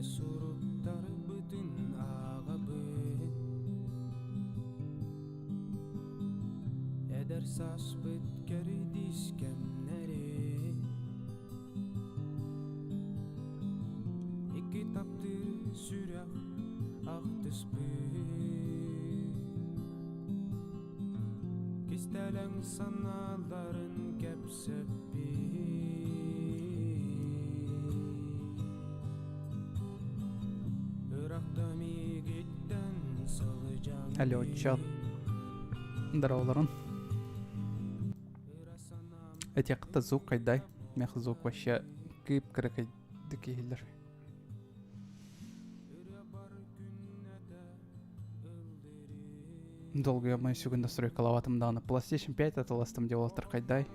Бииргэ суруктарбытын ааҕабыт Эдэр сааспыт кэрдиис кэмнэрин Икки таптыыр сүрэх ахтыспыт Кистэлэҥ санааларын кэпсэппит Алло, чат. Здороволорун. Этиэххэ звук хайдай. Мех звук вообще кыып кыракайдык иһиллэр. Долго я мою сүгүн настройкалаабатым даҕаны. PlayStation 5 атыластым диэ уолаттар хайдай.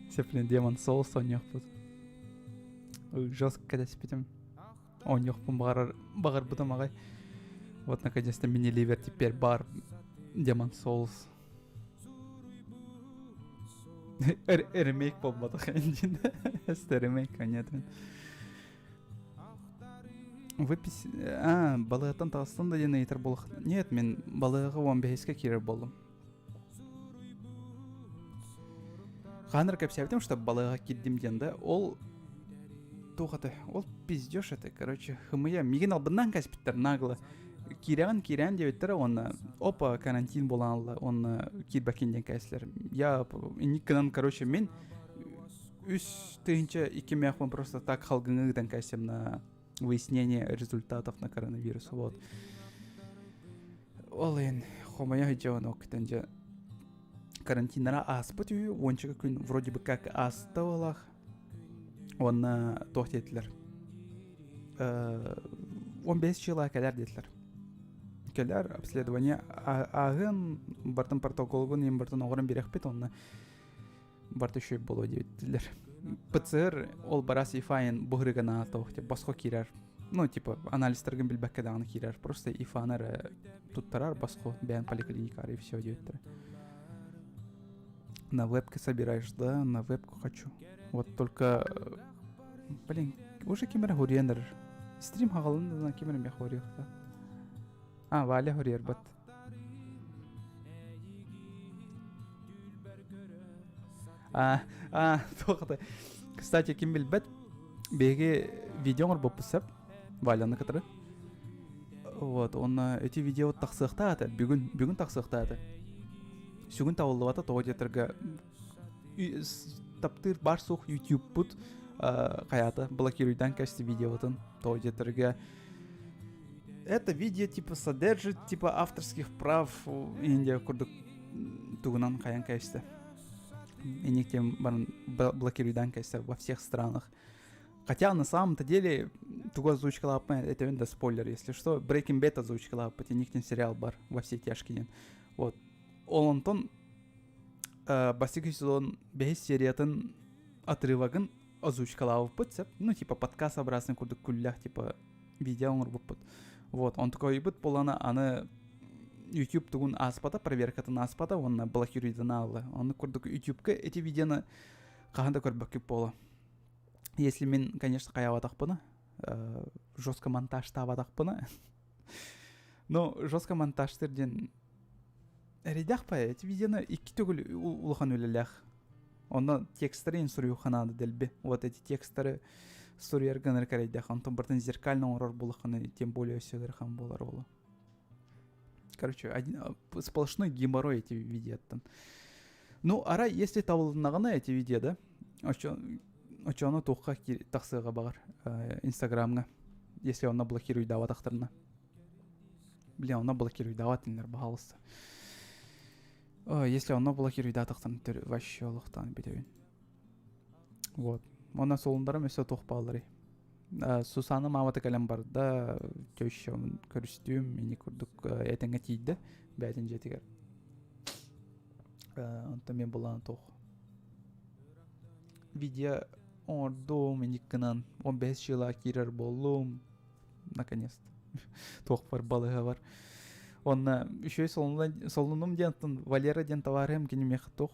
Сеплин Demon Souls оонньуохпут. Жестко кэтэспитим. Оонньуохпун баҕарар баҕарбытым аҕай. Вот наконец-то мини-ливер теперь бар Demon Souls. Ремейк буолбатах диэн. Ремейк, нет. Выпись... А, балыгаттан таҕыстым да диэн ыйытар буолах. Нет, мин балыга 15-ке киирэр буоллум. Хааныр кэпсээбитим, что балыга киирдим диэн да, ол туох это, ол пиздеж это, короче, хымыя мигин албыннаан кэспиттэр нагло. Киирэҕин киирээн диэбиттэрэ уонна опа карантин буолан алла уонна киирбэккин диэн кээслэр. Я инник гынан, короче, мин үс тыһыынча икки мээхпин просто так халгыҥы ыытан кээсем на выяснение результатов на коронавирус вот ол иһин хомойо сылдьабын ол кытын дьэ карантиннара ааспыт үһү уонча күн вроде бы как ааста буолах уонна туох диэтилэр 15 чыла кэлэр диэтилэр кэлэр обследование ааһын бартын протоколгун иин бартын оҕорон бирэхпит онно барыта үчүгэй буолуо диэбиттилэр. ПЦР ол барас ифайын быһырыгана тоох босхо киирэр. Ну, типа, анализтаргын билбэккэ даҕаны киирэр. Просто ифаны эрэ туттарар босхо бэйэн поликлиникаар и все диэбиттэрэ. На вебке собираешь, да, на вебку хочу. Вот только, блин, уже ким эрэ хуриенер. Стрим хагалын ким эрэ мех А, Валя хуриербат. А, а, туох Кстати, ким билбэт, биһиги видео оҥорбуппут сөп, Валяны кытары. Вот, он эти видео тахсыахтаата, бүгүн, бүгүн тахсыахтаата. Сүгүн табыллыбата тоҕо диэтэргэ таптыыр бар суох YouTube-пут хайаата блокируйдан кэсти видеотын тоҕо диэтэргэ Это видео типа содержит типа авторских прав Индия курдук тугунан хайан кэстэ. Иниктем баран блокируйдан кэстэ во всех странах. Хотя на самом-то деле тугу озвучкалааппын это да спойлер, если что. Breaking Bad озвучкалааппыт, иниктен сериал бар во все тяжкие. Вот. Ол онтон бастакы сезон бэһис сериятын отрывогын озвучкалаабыппыт сөп. Ну, типа подкаст образный курдук күллэх, типа видео оҥорбуппут. Вот, он такой буолана аны YouTube тугун ааспата, проверкатын ааспата, уонна блокируйдан аалла. Оны курдук YouTube-ка эти видеоны хаһан да көрбөккүп буола. Если мин, конечно, хайаабатахпына, жестко монтажтаабатахпына, но жестко монтажтыр диэн эрэйдээх па эти видеоны икки төгүл улахан үлэлээх. Онно текстары суруйуохха наада дэлби. Вот эти текстары суруйар гынар кэрэйдэх. Онтон бартын зеркально оҥорор буолаххына, тем более өссө ыарахан буолар буолуо. Короче, один, сплошной геморрой эти видеоттан. Ну, арай, если табылыннаҕына эти видео, да, оччону туохха тахсыаҕа баҕар инстаграмҥа, если онно блокируйдаабатахтарына. Блин, онно блокируйдаабат иннэр, пожалуйста. Если онно блокируйдаатахтан вообще олохтоон бүтэбин. Вот. Онно солундарым өссө туох баалларый. Сусана маамата кэлэн барда, тещам көрүстүм, ини курдук этэҥҥэ тиийдэ бэйэтин дьиэтигэр. Онтон мен булаан туох видео оҥордум, иник гынан 15 жыла киирэр буоллум наконец-то туох бар балыһа бар Онно үчүгэй солунум диэн Валера диэн товарым кини миэхэ туох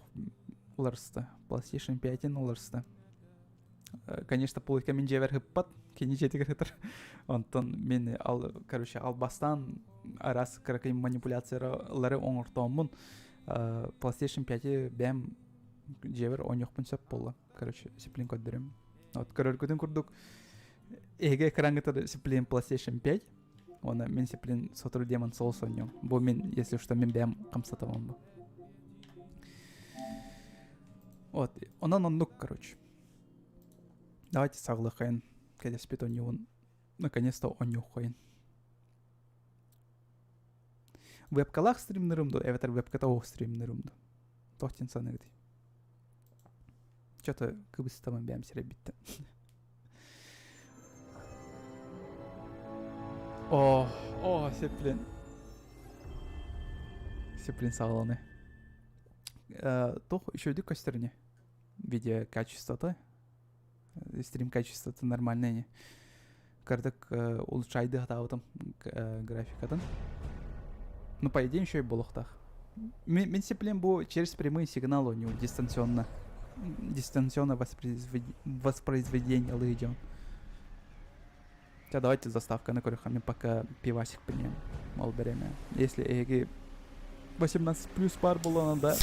уларыста PlayStation 5-ин уларыста. Конечно, пулыка мин дьиэбэр ыппат, кини дьиэтигэр ытар. Онтон мин ал, короче, албастаан араас кыракый манипуляциялары оҥортооммун PlayStation 5-и бэйэм дьиэбэр оонньуохпун сөп буолла. Короче, сиплин көрдөрүм. Вот көрөргүтүн курдук эһиги экраҥҥытыгар сиплин PlayStation 5 уонна мин сиплин сотору Demon Souls оонньуом. Бу мин, если что, мин бэйэм хамсатабын бу. Вот, онон оннук, короче. Давайте саҕалыаххайын кэлэспит оонньуубун наконец-то оонньуоххайын. Вебкалаах стримнырым ду, эбэтэр вебката оох стримнырым ду. Туох диэн саныыгытый? Что-то кыбыстамын бэйэм сирэйбиттэн. О, о, сеплин. Сеплин саҕаланы. Туох үчүгэйдик көстөр ини? Видео качествота, стрим качествота нормальный ини. Кырдык улучшайды хатаабытым графикатын. Ну, по идее, еще и болохтах. Мин сеплин бу через прямые сигналы у него дистанционно. Дистанционно воспроизведение лыйден. Хотя давайте заставка на көрөхөмү пока пивасик пинем. Ол береме. Если эһиги 18 плюс бар буолана да,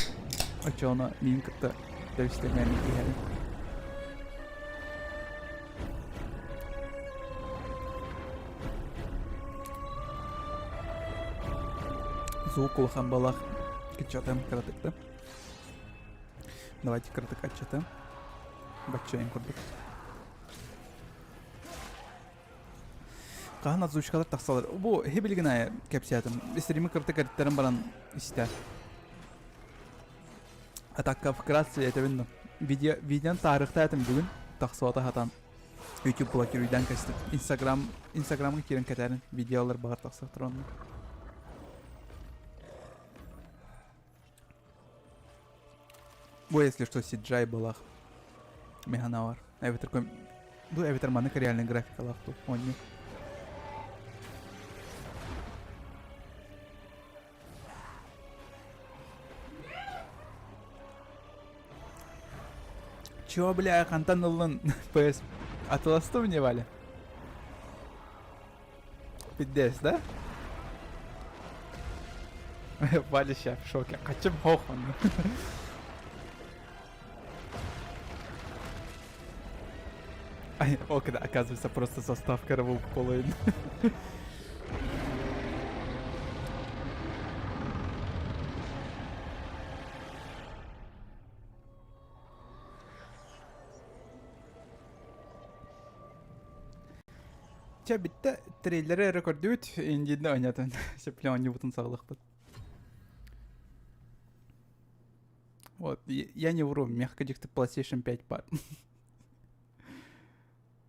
очоно мин кытта тэбистэмэни иһэрин. Звук улахан балах кычатым кыратыкты. Давайте кыратык аччатым. Баччайын курдук. Хаһан озвучкалар тахсалар. Бу хибилигин айа кэпсээтим. Стримы кырты кэрттерин баран истэ. Атакка вкратце этэбин да. Видео видеон таарыхта этим бүгүн тахсыбата хатан. YouTube блокируйдан кэстим. Инстаграм Инстаграмга киирэн кэтэрин видеолар баҕар тахсахтар онно. Бу если что CGI былах. Механавар. Эбэтэр ком... Бу эбэтэр маннык реальный графикалаах ту оонньуу. Чего, бля, хантан ыллын PS атыласты мне, Валя? Пиздец, да? Валя сейчас в шоке. Качым хох он. О, когда оказывается просто заставка рву половину. Чэ бүттэ трейлеры эрэ көрдүбүт, индиинэ оонньоотон сөпле оонньуубутун саҕалыахпыт. Вот, я не вру, мягко дьикти PlayStation 5 бар.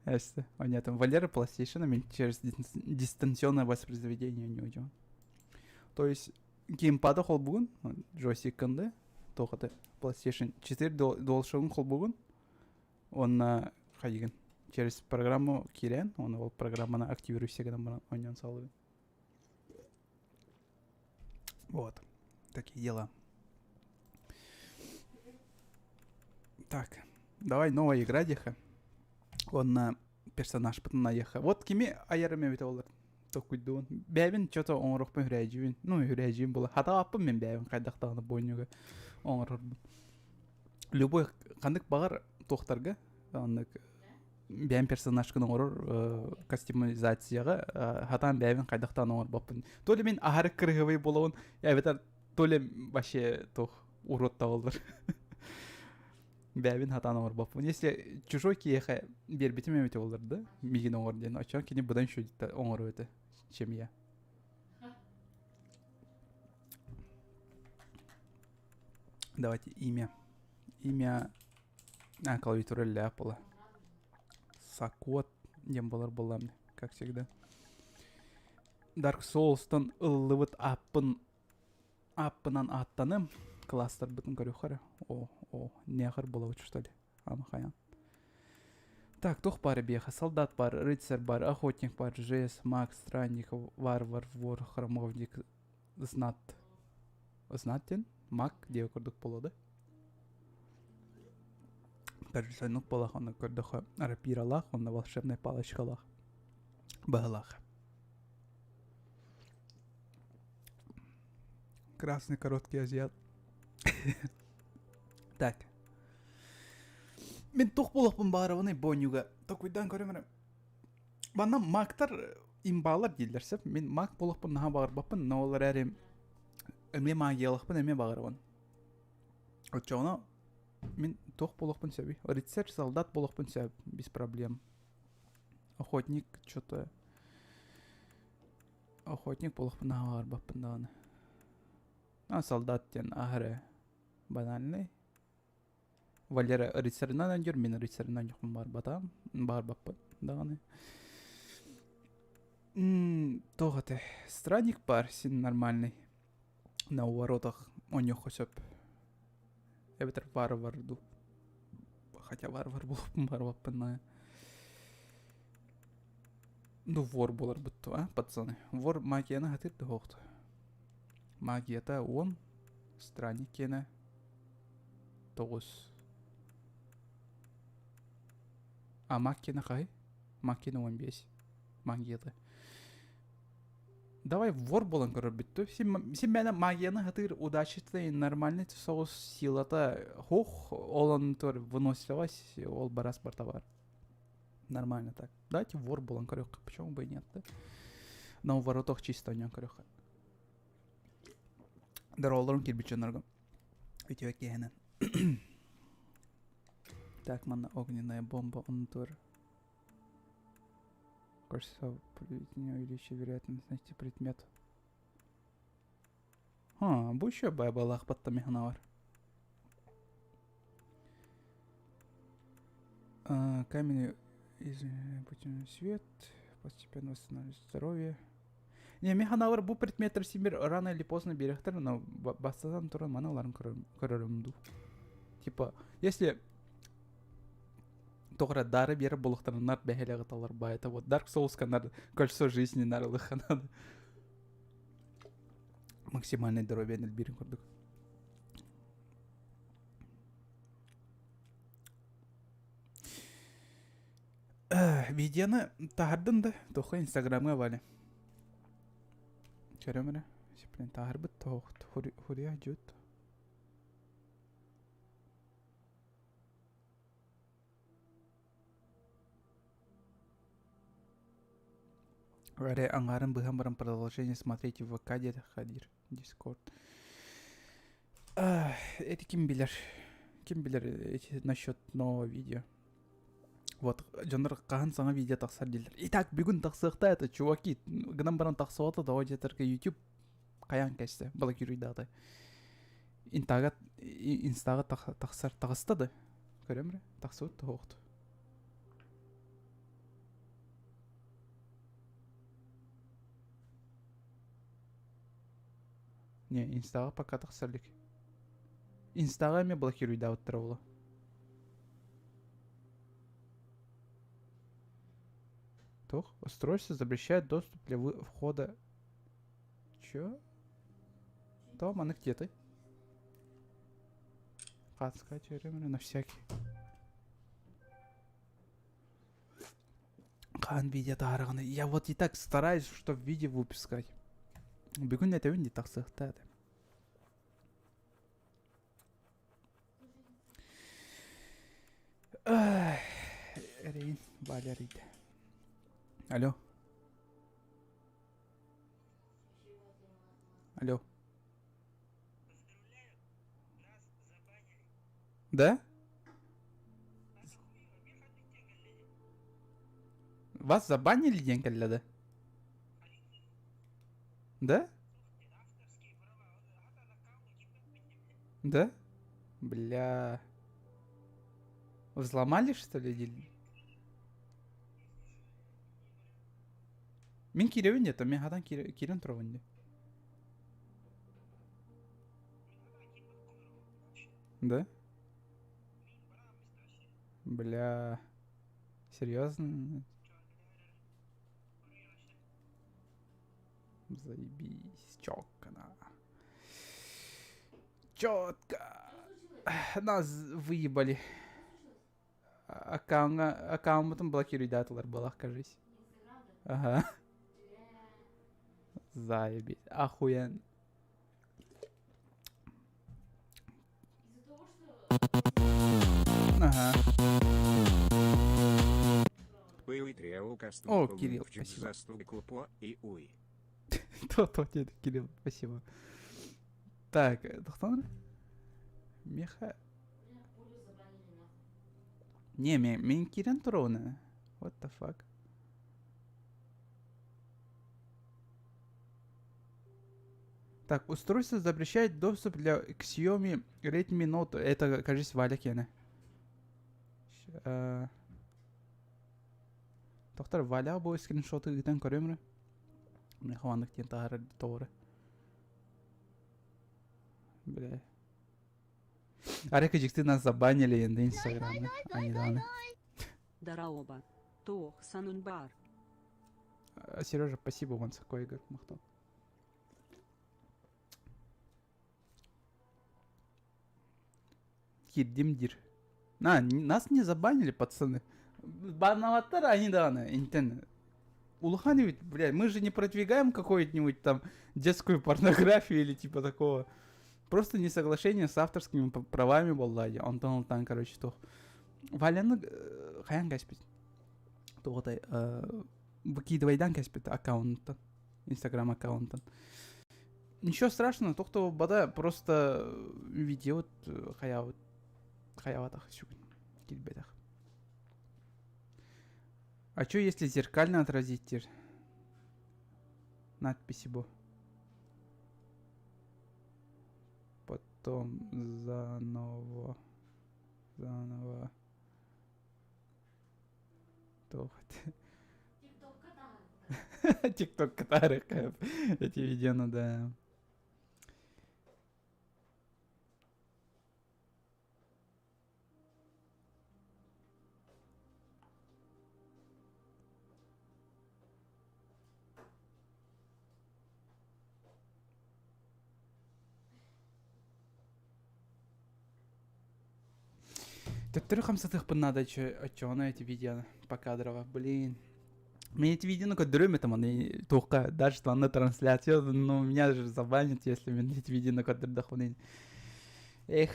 Эсте, оонньоотон Валера PlayStation мин через дистанционное воспроизведение не уйдем. То есть геймпада холбугун, джойстиккын туох это PlayStation 4 DualShock холбугун, Уонна хайыгын через программу киирэн, уонна ол программаны активируйся гынан баран оонньоон саҕалыыбын. Вот. Такие дела. Так, давай новая игра диэхэ. Уонна персонажпытын айыаха. Вот кими айарым эбитэ болар токуйдуун. Бэйэбин что-то оҥоруохпун үрээдьибин. Ну, үрээдьибин була. Хатааппын мин бэйэбин хайдах даҕаны буонньуга оҥорорбун. Любой ханнык баҕар туохтарга оннук бэйэм персонажкын оҥорор кастомизацияҕа хатаан бэйэбин хайдахтаан оҥорбоппун. То ли мин аһары кырыһыбай буолабын, эбэтэр то ли вообще туох урод табыллар. Бэйэбин хатаан оҥорбоппун. Если чужой киһиэхэ биэрбитим эбитэ буоллар да, миигин оҥор диэн, оччоҕо кини быдан үчүгэйдик оҥоруо этэ, чем я. Давайте имя. Имя а, клавиатура ляпала. Сакот диэн буолар буоллаҕым как всегда. Dark Souls-тан ыллыбыт ааппын ааппынан ааттаным. Класстарбытын көрүөххэ О, о, нехэр буолабыт что ли? Ама хайаан. Так, туох баар биэхэ? Солдат бар, рыцарь бар, охотник бар, жес, маг, странник, варвар, вор, храмовник, знат. Знат диэн маг диэ курдук буолуо да? Короче, оннук буолах, онно көрдөххө рапиралаах, онно волшебная палочкалаах быһалаах. Красный короткий азиат. Так. Мин туох буолуохпун баҕарабыный бонньуга? Токуйдаан көрөм эрэ. Манна мактар имбаалар дииллэр сөп. Мин маг буолуохпун наһаа баҕарбаппын, но ол эрээри эмиэ магиялахпын эмиэ баҕарабын. Оччоҕуна мин туох буолуохпун сөбүй? Рыцарь, солдат буолуохпун сөп, без проблем. Охотник что-то Охотник буолуохпун наһаа баҕарбаппын даҕаны. А солдат диэн аһары банальный. Валера рыцарынан өндүр, мин рыцарынан дьохпун барбатам, барбаппын даҕаны. Туох этэ? Странник бар, син нормальный. На воротах онньуохха сөп. Эбэтэр варвар дуу. Хотя варвар буолуохпун барбаппын наһаа. Ну, вор буоларбыт дуо, а, пацаны? Вор магияны хатыр да суохту. Магията 10, странник киэнэ 9. А маг киэнэ хаһый? Маг киэнэ 15. Магията. Давай вор буолан көрөрбүт дуу. Син, син мээнэ магияны хатыыр удачата нормальный соҕус силата хух, ол онтуор выносливость, ол барас барта бар. Нормально так. Давайте вор буолан көрүөххэ, почему бы и нет, да? На воротах чисто онньон көрүөххэ. Дороолорун кирбит дьоннорго үтүө киэһэнэн. Так, манна огненная бомба онтур. Кажется, увеличить вероятность найти предмет. А, бу еще бабалаах баттамихана бар. А, каменный из путем свет, постепенно восстанавливает здоровье. Не, мин ханаабар бу предметтер симир рано или поздно биэрэхтэр, но бастатан туран маны ыларын көрөрүм дуу. Типа, если тоҕо эрэ дары биэрэр буолуохтарын нар бэһэлэҕи талар баайта вот Dark Souls нар кольцо жизни нар ылыхханады. Максимальный здоровье элбиирин курдук. Видеоны таһардым да, туохха инстаграмҥа Валя. Көрөм эрэ, блин, таһарбыт хуруйа дьут. Эрэ аҥаарын быһан баран продолжение смотрите в ВК диэтэ Хадир Дискорд. Эти ким билэр? Ким билэр эти насчет нового видео? Вот дьоннор хаһан саҥа видео тахсар дииллэр. Итак, бүгүн тахсыахта это, чуваки. Гынан баран тахсыбата тоҕо диэтэргэ YouTube хайаан кэстэ, блокируйдаата. Интага инстага тахсар таҕыста да. Көрөм эрэ, тахсыбыт тоһуохту. Не, инстаҕа пока тахса илик. Инстаҕа эмиэ блокируйдаабыттара буолуо. Туох? Устройство запрещает доступ для входа. Чё? Тоом маннык диэтэй? Хаатыска түөрөм эрэ на всякий. Хаан видео таһаарыгына. Я вот и так стараюсь, чтобы видео выпускать. Бүгүн этэбин дии тахсыахтаа этэ. Эрэйин Валя эрийдэ. Алло. Алло. Да? Вас забанили диэн кэллэ да? Да? Да? Бля. Взломали, что ли? Или... Мин киирэбин диэтэ, мин хатан киирэн турабын дии. Да? Бля. Серьезно? Заебись, четко, на. Четко. Нас выебали. Аккаунҥа аккауммутун блокируйдаатылар буолах, кажись. Ага. Заебись. Охуенно. Ага. О, Кирилл, спасибо. То, то, Кирилл, спасибо. Так, тохтон Миха. Не, мен кирен туруна. What the fuck? Так, устройство запрещает доступ для Xiaomi Redmi Note. Это, кажется, Валя Кена. Доктор Валя бу скриншоты ыытан көрөм эрэ. Миэхэ маннык диэн таһаарар тоҕо эрэ. Бля. Арай кыдьыкты нас забанили енді инстаграмы. Они даны. Дараоба. Туох санун баар. Сережа, спасибо вам такой, Игорь Махтал. Кирдим дир. На, нас не забанили, пацаны. Банаваттар они даны, интен. Улахан ведь, блядь, мы же не продвигаем какую-нибудь там детскую порнографию или типа такого. Просто несоглашение с авторскими правами буолла Онтон ылтан, короче, туох. Валяны хайан кэспит. Туотай выкидывайдан кэспит аккаунттан. Инстаграм аккаунтан. Ничего страшного, тохто бада просто видео хаябыт хаябатах сүгүн килбэтэх. А что если зеркально отразить надписи бу? Потом заново. Заново. Туох. Тикток катарых эти видеоны, да. Төттөрү хамсатыахпын наада оччоҕуна эти видеоны покадрово. Блин. Мне эти видео, ну көрдөрүм это маны туохха даже на трансляцию, но меня же забанят, если мен эти видео көрдөрдөхпүнэ. Эх.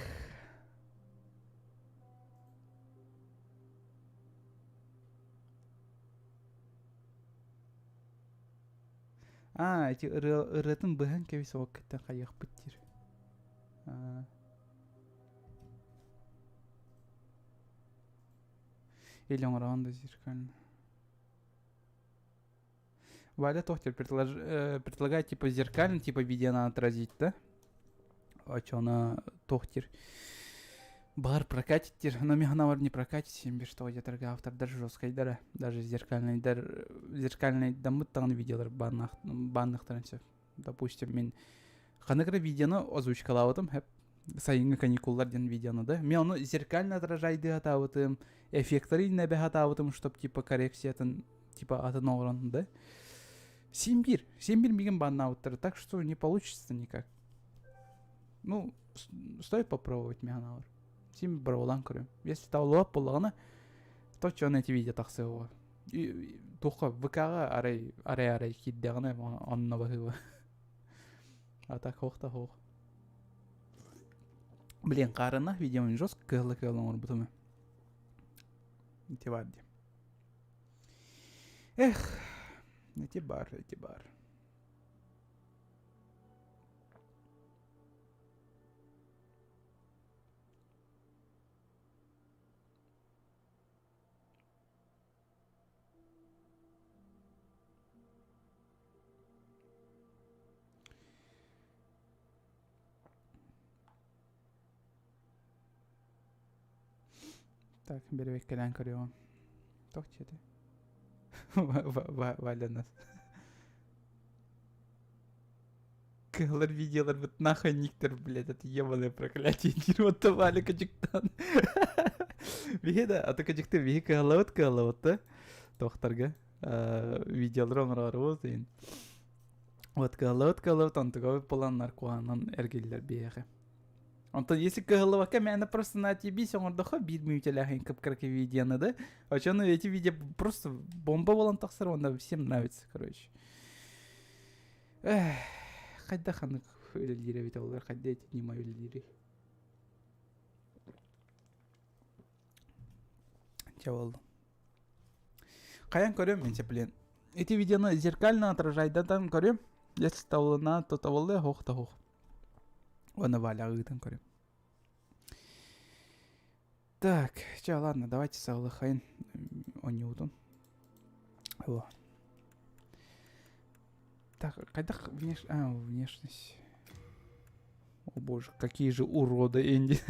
Аа, эти ырыатын быһан кэбис уоккаттан хайыахпыт диир. Аа. Или оҥороон да зеркально. Валя Тохтер предлагает типа зеркально, типа видео надо отразить, да? Очона Тохтер. Бар прокатит, но механавар не прокатит, сим что где-то автор даже жесткой дара, даже зеркальный дар, зеркальный дамыт тагын видеолар баннахтарын все. Допустим, мен ханыгра видеоны озвучкалабытым, хэп сайыҥҥы каникуллар диэн видеоны да. Мен ону зеркально отражайды хатаабытым, эффекторы небе хатаабытым, чтоб типа коррекциятын типа атын оҥорон да. Син биир, син биир мигин баннаабыттар, так что не получится никак. Ну, стоит попробовать миһаналар. Син боруобалаан көрүөм. Если табыллыбат буоллаҕына, то чон эти видео тахсыа туохха ВК-ҕа арай арай арай киирдэҕинэ онно баһыыба. А так хоох да хоох. Блин, хаарынах видеоны жестко кыһылла-кыһылла оҥорбутум. Ити бар дии. Эх, эти бар, эти бар. Так, бэрэбиэккэлээн көрүөҕүм. Туох диэтэ? Валя нас. Кыһыллар видеоларбыт нахуй никтер, блядь, это ебаное проклятие диир вот Валя кыдьыктаан. Биһи да, аты кыдьыкты биһи кыһаллабыт кыһаллабыт да туохтарга видеолары оҥороорубут иһин. Вот кыһаллабыт кыһаллабыт онтугабыт буолан наркоанан эргиллэр биһиэхэ. Онтон если кыһыллыбакка мээнэ просто на отъебись оҥордоххо биир мүнүүтэлээх кып-кыракый видеоны да, очону эти видео просто бомба буолан тахсар уонна всем нравится, короче. Эх, хайдах ханнык үлэлиир эбит олор, хайда эти ньыма үлэлиирий? Чэ буолла. Хайан көрүөм мин блин. Эти видеоны зеркально отражайдатан көрүөм. Если табылына, то табыллыа, хоох да хоох. Уонна Валяҕа ыытан көрүөм. Так, чэ, ладно, давайте саҕалыаххайын оонньуубутун. О. Так, хайдах внеш... А, внешность. О боже, какие же уроды Энди.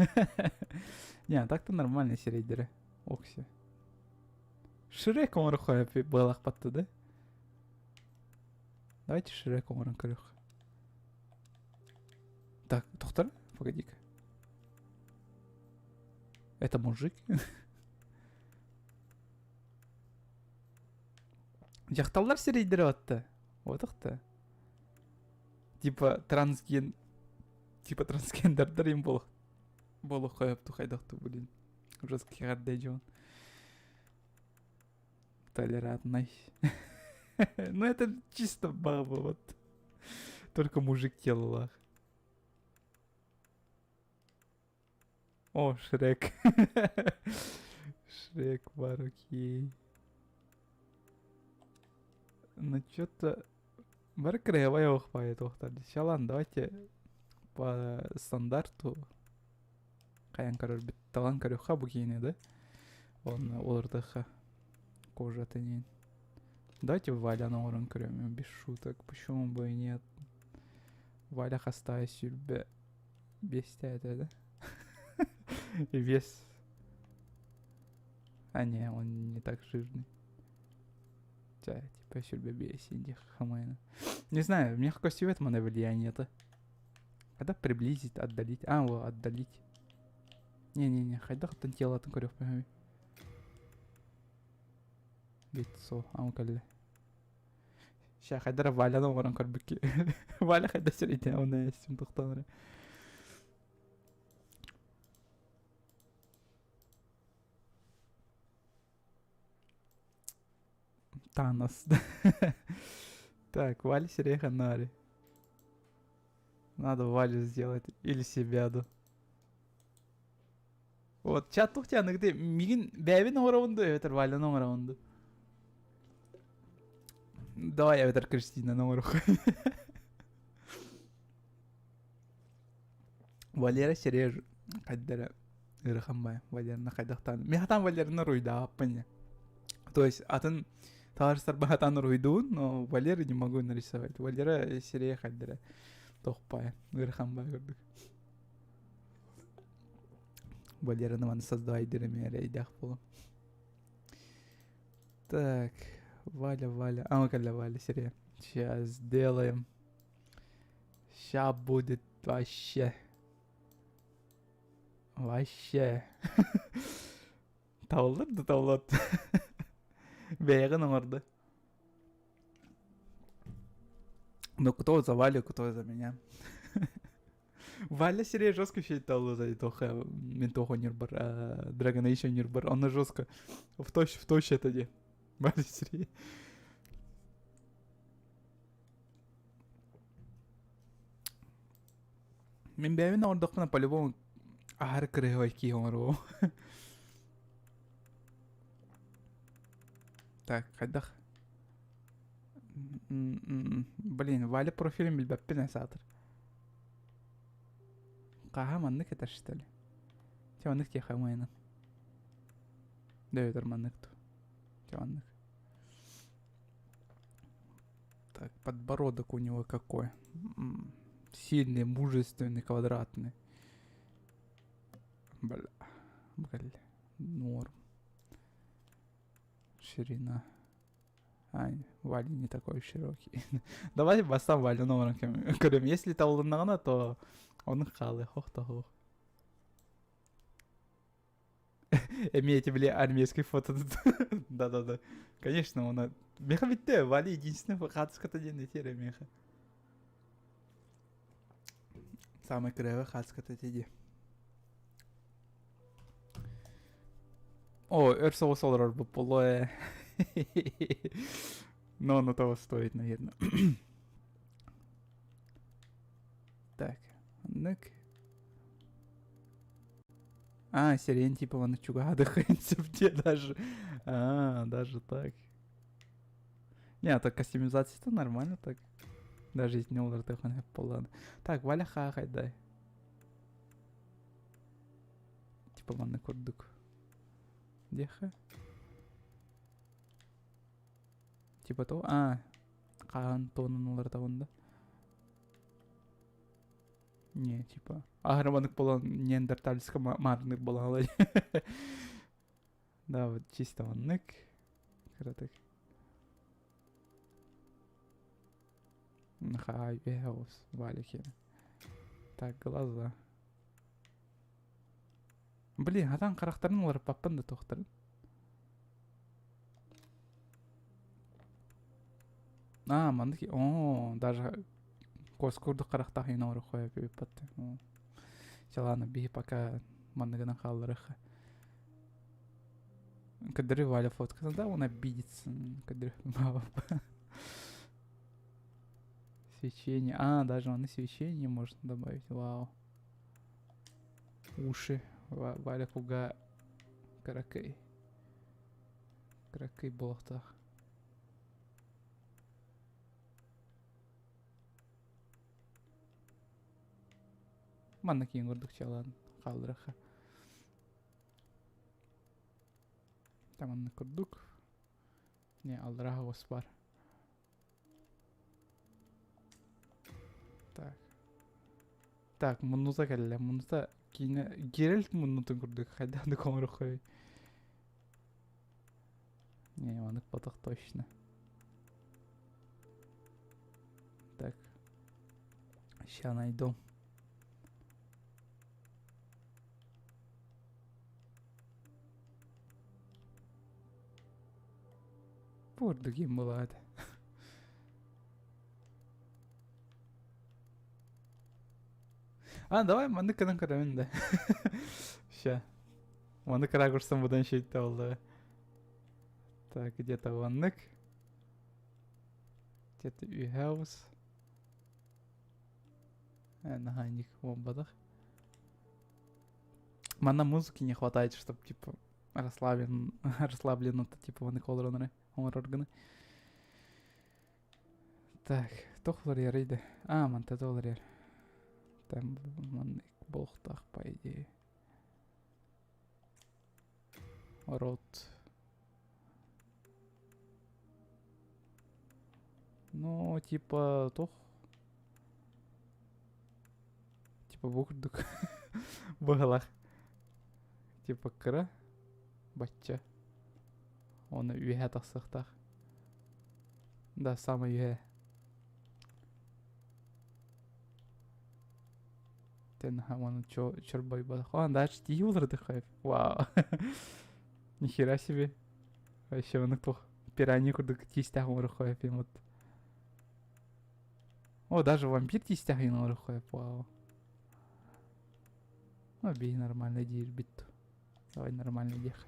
Не, а так-то нормально сирэйдэрэ. Окси. Шрек оҥороххо буолахпатты да? Давайте Шрек оҥорон көрүөх. Так, доктор, погоди-ка. Это мужик? Дьахталлар сирэйдэрэ батта. Отохта. Типа трансген... Типа трансгендердер им болох. Болох хайапту хайдахту, блин. Жесткий эҕэрдэ дьон. Толерантный. Ну это чисто баба вот. Только мужик телалаах. О, Шрек. Шрек бар, окей. Ну что-то... Бары кырыһабай оһох туохтар. Шалан, давайте по стандарту хайан көрөрбүт талан көрүөххэ бу киини да онно олордохха кожата нин давайте Валяны оҥорон көрөмүн без шуток почему бы и нет Валя хастаай сүүрбэ биэстээтэ да вес а не он не так жирный Ча, типа сүүрбэ биэс индих хамайна не знаю мне костюм мана влияние это когда приблизить отдалить а во отдалить не-не-не хайдах телатын көрүөхпүн лицо аан кэллэ Ща хайдара Валяны оҥорон көрбүккэ Валя хайда сирийдэ оны эстим тохтоон Танос. Так, Валя Сереха Нари. Надо Валю сделать. Или себя, да. Вот, чат тухтяны где мигин бэбин оҥоробун дуу эбэтэр Валяны оҥоробун дуу. Давай эбэтэр Кристинаны оҥоруох. Валера Сереж хайдара ыарахан бай Валераны хайдахтаан мен хатаан Валераны уруйдаабаппын то есть атын таарыстарба хатаан уруйдуун но Валеры не могу нарисовать Валера Серея хайдара тохпай ыарахан бай курдук Валераны маны создавай дирэми эрэйдээх буолуом так Валя Валя а ну-ка Валя Серея сейчас сделаем Ща будет вообще. Вообще. Табыллар да табыллар. Бэйэҕин оҥорду. Ну кто за Валю, кто за меня? Валя серия жестко считал за тоха мен тоха нюрбар Dragon Age нюрбар он жестко в точь в точь это де Валя серия Мин бэйэбин оҥордохпуна по-любому аһары кырыһыбай киһи оҥоруом. Так, хайдах? Блин, Валя профилин билбэппин ээ саатар. Хаһа маннык этэр что ли? Чэ маннык тиэхэ умайынан. Дөйөтөр маннык ту. Чэ маннык. Так, подбородок у него какой? Сильный, мужественный, квадратный. Бля, бля, норм. Ширина. Ай, Валя не такой широкий. Давай бастан Валя номерын көрөм. Если табылыннаҕына, то он хаалы, хох та хох. Эмиэ эти били армейский фото. Да-да-да. Конечно, он... Меха битте, Валя единственный хаатыската диэн этиэрэ меха. Самый кыраҕы хаатыската этэ дии. О, өр соҕус олорорбут буолуо ээ. Но оно того стоит, наверное. Так, оннук. А, сирень типа вон чугадыхын где даже. А, даже так. Не, а так кастомизация-то нормально так. Даже если не олордохун боллааны. Так, Валя хаахайдай. Типа манна курдук. Диэхэ. Типа того. А, хаан туонун уларытабын да. Не, типа. Аһарыманык болан неандертальска маарынык болан Да, вот чисто маннык. Кыратык. Хай, бэҕус, валики. Так, глаза. Блин, хатан харахтарын уларыппаппын да туохтарын. А, маннык, о, даже кос курдук харахтаах иһин оҥоро хоойо пиппат. Чалааны биһи пока манныгынан хаалларыха. Кадыры Валя фоткаса, да, он обидится. Кадыры Свечение. А, даже он и свечение можно добавить. Вау. Уши. Валя куга каракай. Каракай буолуохтаах. Манна киин курдук чалаан хаалларыха. Таманна курдук. Не, аллараа оҕус бар. Так. Так, муннута кэллэ. Муннута киинэ Геральт муннутун курдук хайдах да оҥороххой. Не, маннык ботох точно. Так. Ща найду. Бурдугим была это. А, давай маннык гынан көрөбүн да. Ща. Маннык ракурстан будан шейтте болду. Так, где-то маннык. Где-то үйхаус. Наһаа буолбатах. Манна музыки не хватает, чтобы типа расслаблен, расслабленно типа маннык олоронары оҥорор гына. Так, туох уларыйарый да? А, мантата уларыйар. Там маннык буолуохтаах по идее. Рот. Ну, типа, туох Типа бу курдук быһалах. Типа кыра бачча. Оны үөһэ тахсыахтаах. Да, самый үөһэ. Тен оны чорбойбатах. О, дальше тиий улардыхайып. Вау. Нихера себе. Вообще оны туох пиранья курдук тиистээх оҥороххойп вот. О, даже вампир тиистээх оҥороххойп. Вау. Ну, бей нормально диирбит. Давай нормально диэх.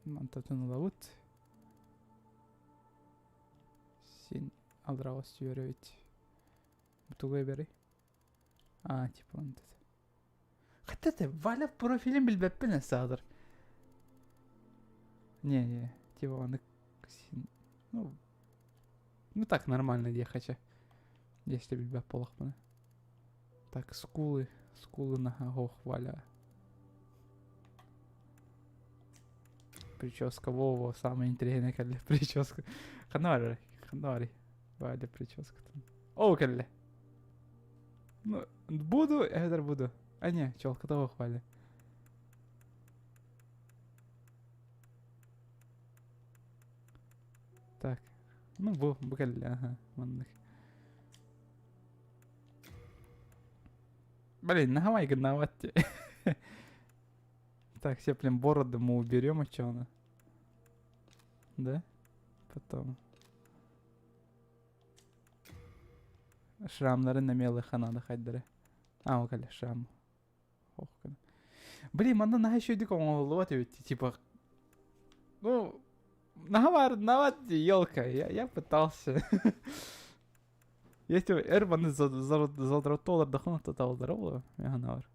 Мантатын ылабыт. Син алраҕас сүөрэбит. Тугу эбэрий? А, типа он Хотя ты Валя профилин билбэппин саатар. Не-не, типа он ну, ну так нормально диэхэ Если билбэт буоллахпына. Так, скулы, скулы наһаа ох, Валя. Прическа, во-во, самое интересное кэллэ прическа. Ханна барар, ханна барый? Валя прическа. Оо кэллэ. Ну, буду, эбэтэр буду. А не, челката ох, Валя. Так, ну бу, бу кэллэ, аха, маннык. Блин, наһаа майгыннаабат Так, все, блин, бороды мы уберем, а чё она? Да? Потом. Шрамнары намелы надо хайдары. А, ол кэллэ шрам. Ох, Блин, манна наһаа үчүгэйдик оҥоһуллубат эбит. Типа, ну, наһаа баар, елка, я пытался. Если эр маны задротолар табылдара буолуо, мен санаабар.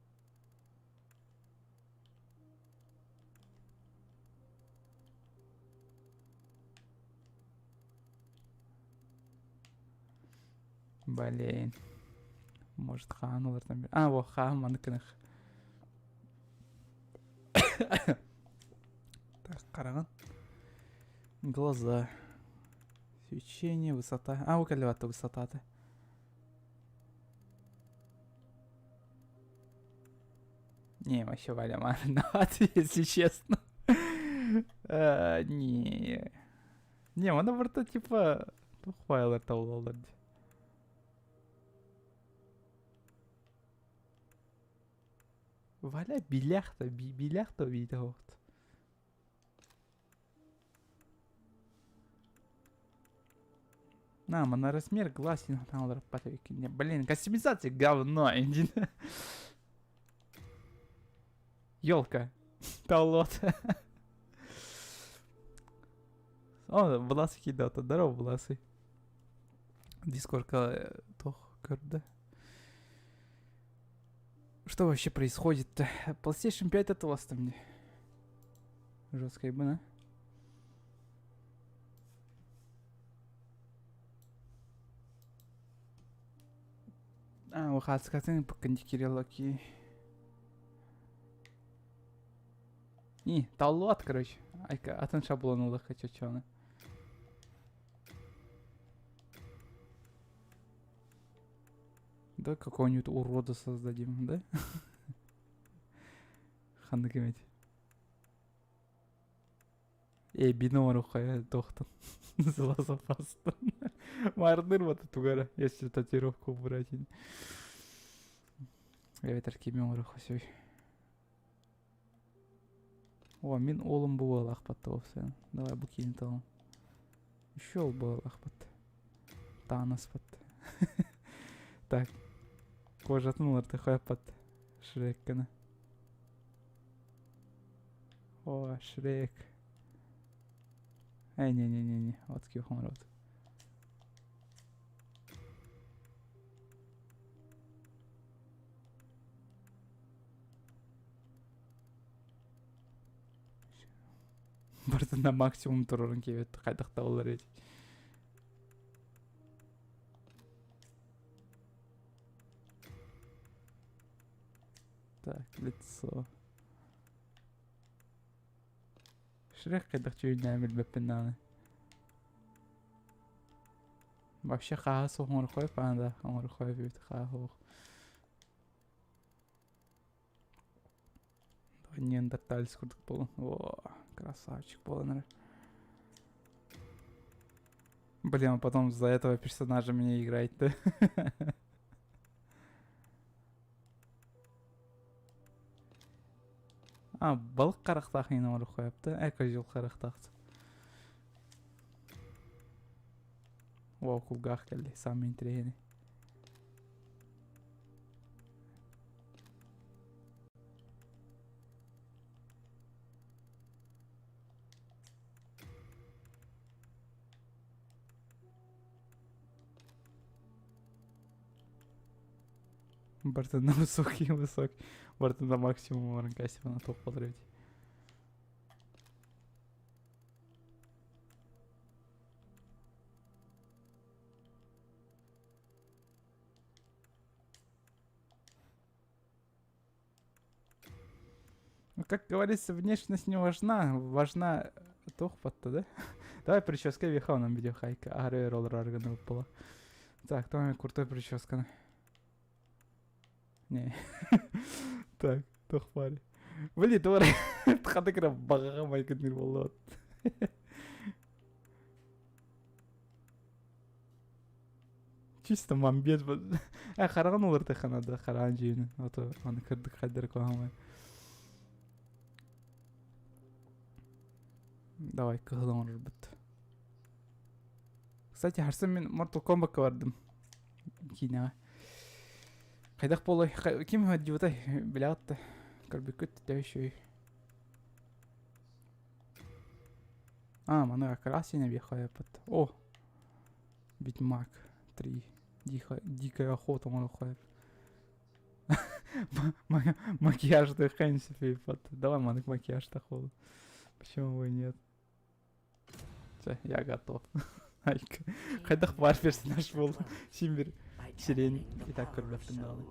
Блин. Может, хаан олортон... А, во, хаан маннык гынах. Так, хараҕын. Глаза. Свечение, высота. А, кэллибатта высотата. Не, вообще Валя виноват, если честно. Не. Не, она просто типа... Тухвайлар табылалар дии. Валя билях-то, билях-то видео. На, на размер глаз Блин, кастомизация говно, иди. Елка. Талот. О, Власы кидата. Здорово, Власы. Дискордка тох көрдө. Что вообще происходит-то? PlayStation 5 это у вас там не? Жесткая бы, А, ухаацкатын кириллоки. И, таллуат, короче. Айка, атын шаблон улах хочу. Да, какого-нибудь урода создадим, да? Ханнык эметь. Э, бино рухая тохтан. Злазапастан. Мардыр вот тугара, если татуировку убрать. Эбэтэр кими оҥоруохха сөй. О, мин уолум бу буолаахпат уопсайынан. Давай бу киини талан. Еще ол буолаахпат. Таанаспат. Так. Кожатын уларыта хойаппат. Шрек гына. О, Шрек. Эй, не-не-не-не, вот оҥоробут. Барытын на максимум турарын киэбит хайдах табыллар эти. Так, лицо. Шрек хайдах чүйүннээн билбэппин даҕаны. Вообще хааһа суох оҥороххой да оҥороххой эбит хааһа суох. Неандерталец курдук буолан. О, красавчик буолан эрэ. Блин, а потом за этого персонажа меня играть-то. А, балык харахтаах иин оҥоруоххойопто. Э, козел харахтаах. О, кулгаах кэлли, самый интэриэһинэй. Барыта на высокий высокий. Барыта на максимум оҥорон кассивана туох буолар эбит. Ну, как говорится, внешность не важна, важна туох-то, да? Давай прическа виха нам видео хайка. Ары роллер арганы была. Так, там крутой прическа. Не. Так, туох баарый. Блин, туора хата кыра баҕаҕа майгынныыр буоллубат. Чисто мамбет. Э, хараҕын уларытыахха наада, хараҕын дьиэни. Ото аны кырдык хайдары куһаҕан. Давай, кыһыл оҥорорбут. Кстати, харсан мин Mortal Kombat'ка бардым. Киинэҕэ. Хайдах буолуой? Ким сылдьыбытай? Билэҕит да. Көрбүккүт да үчүгэй. А, маны как раз и набихайпыт. О! Ведьмак 3. Диха, дикая охота оҥоруохха Макияж Давай маннык макияж тахол. Почему бы и нет? Все, я готов. Хайдах баар персонаж буолла. Син бир сирень и так көрбөппүн даҕаны.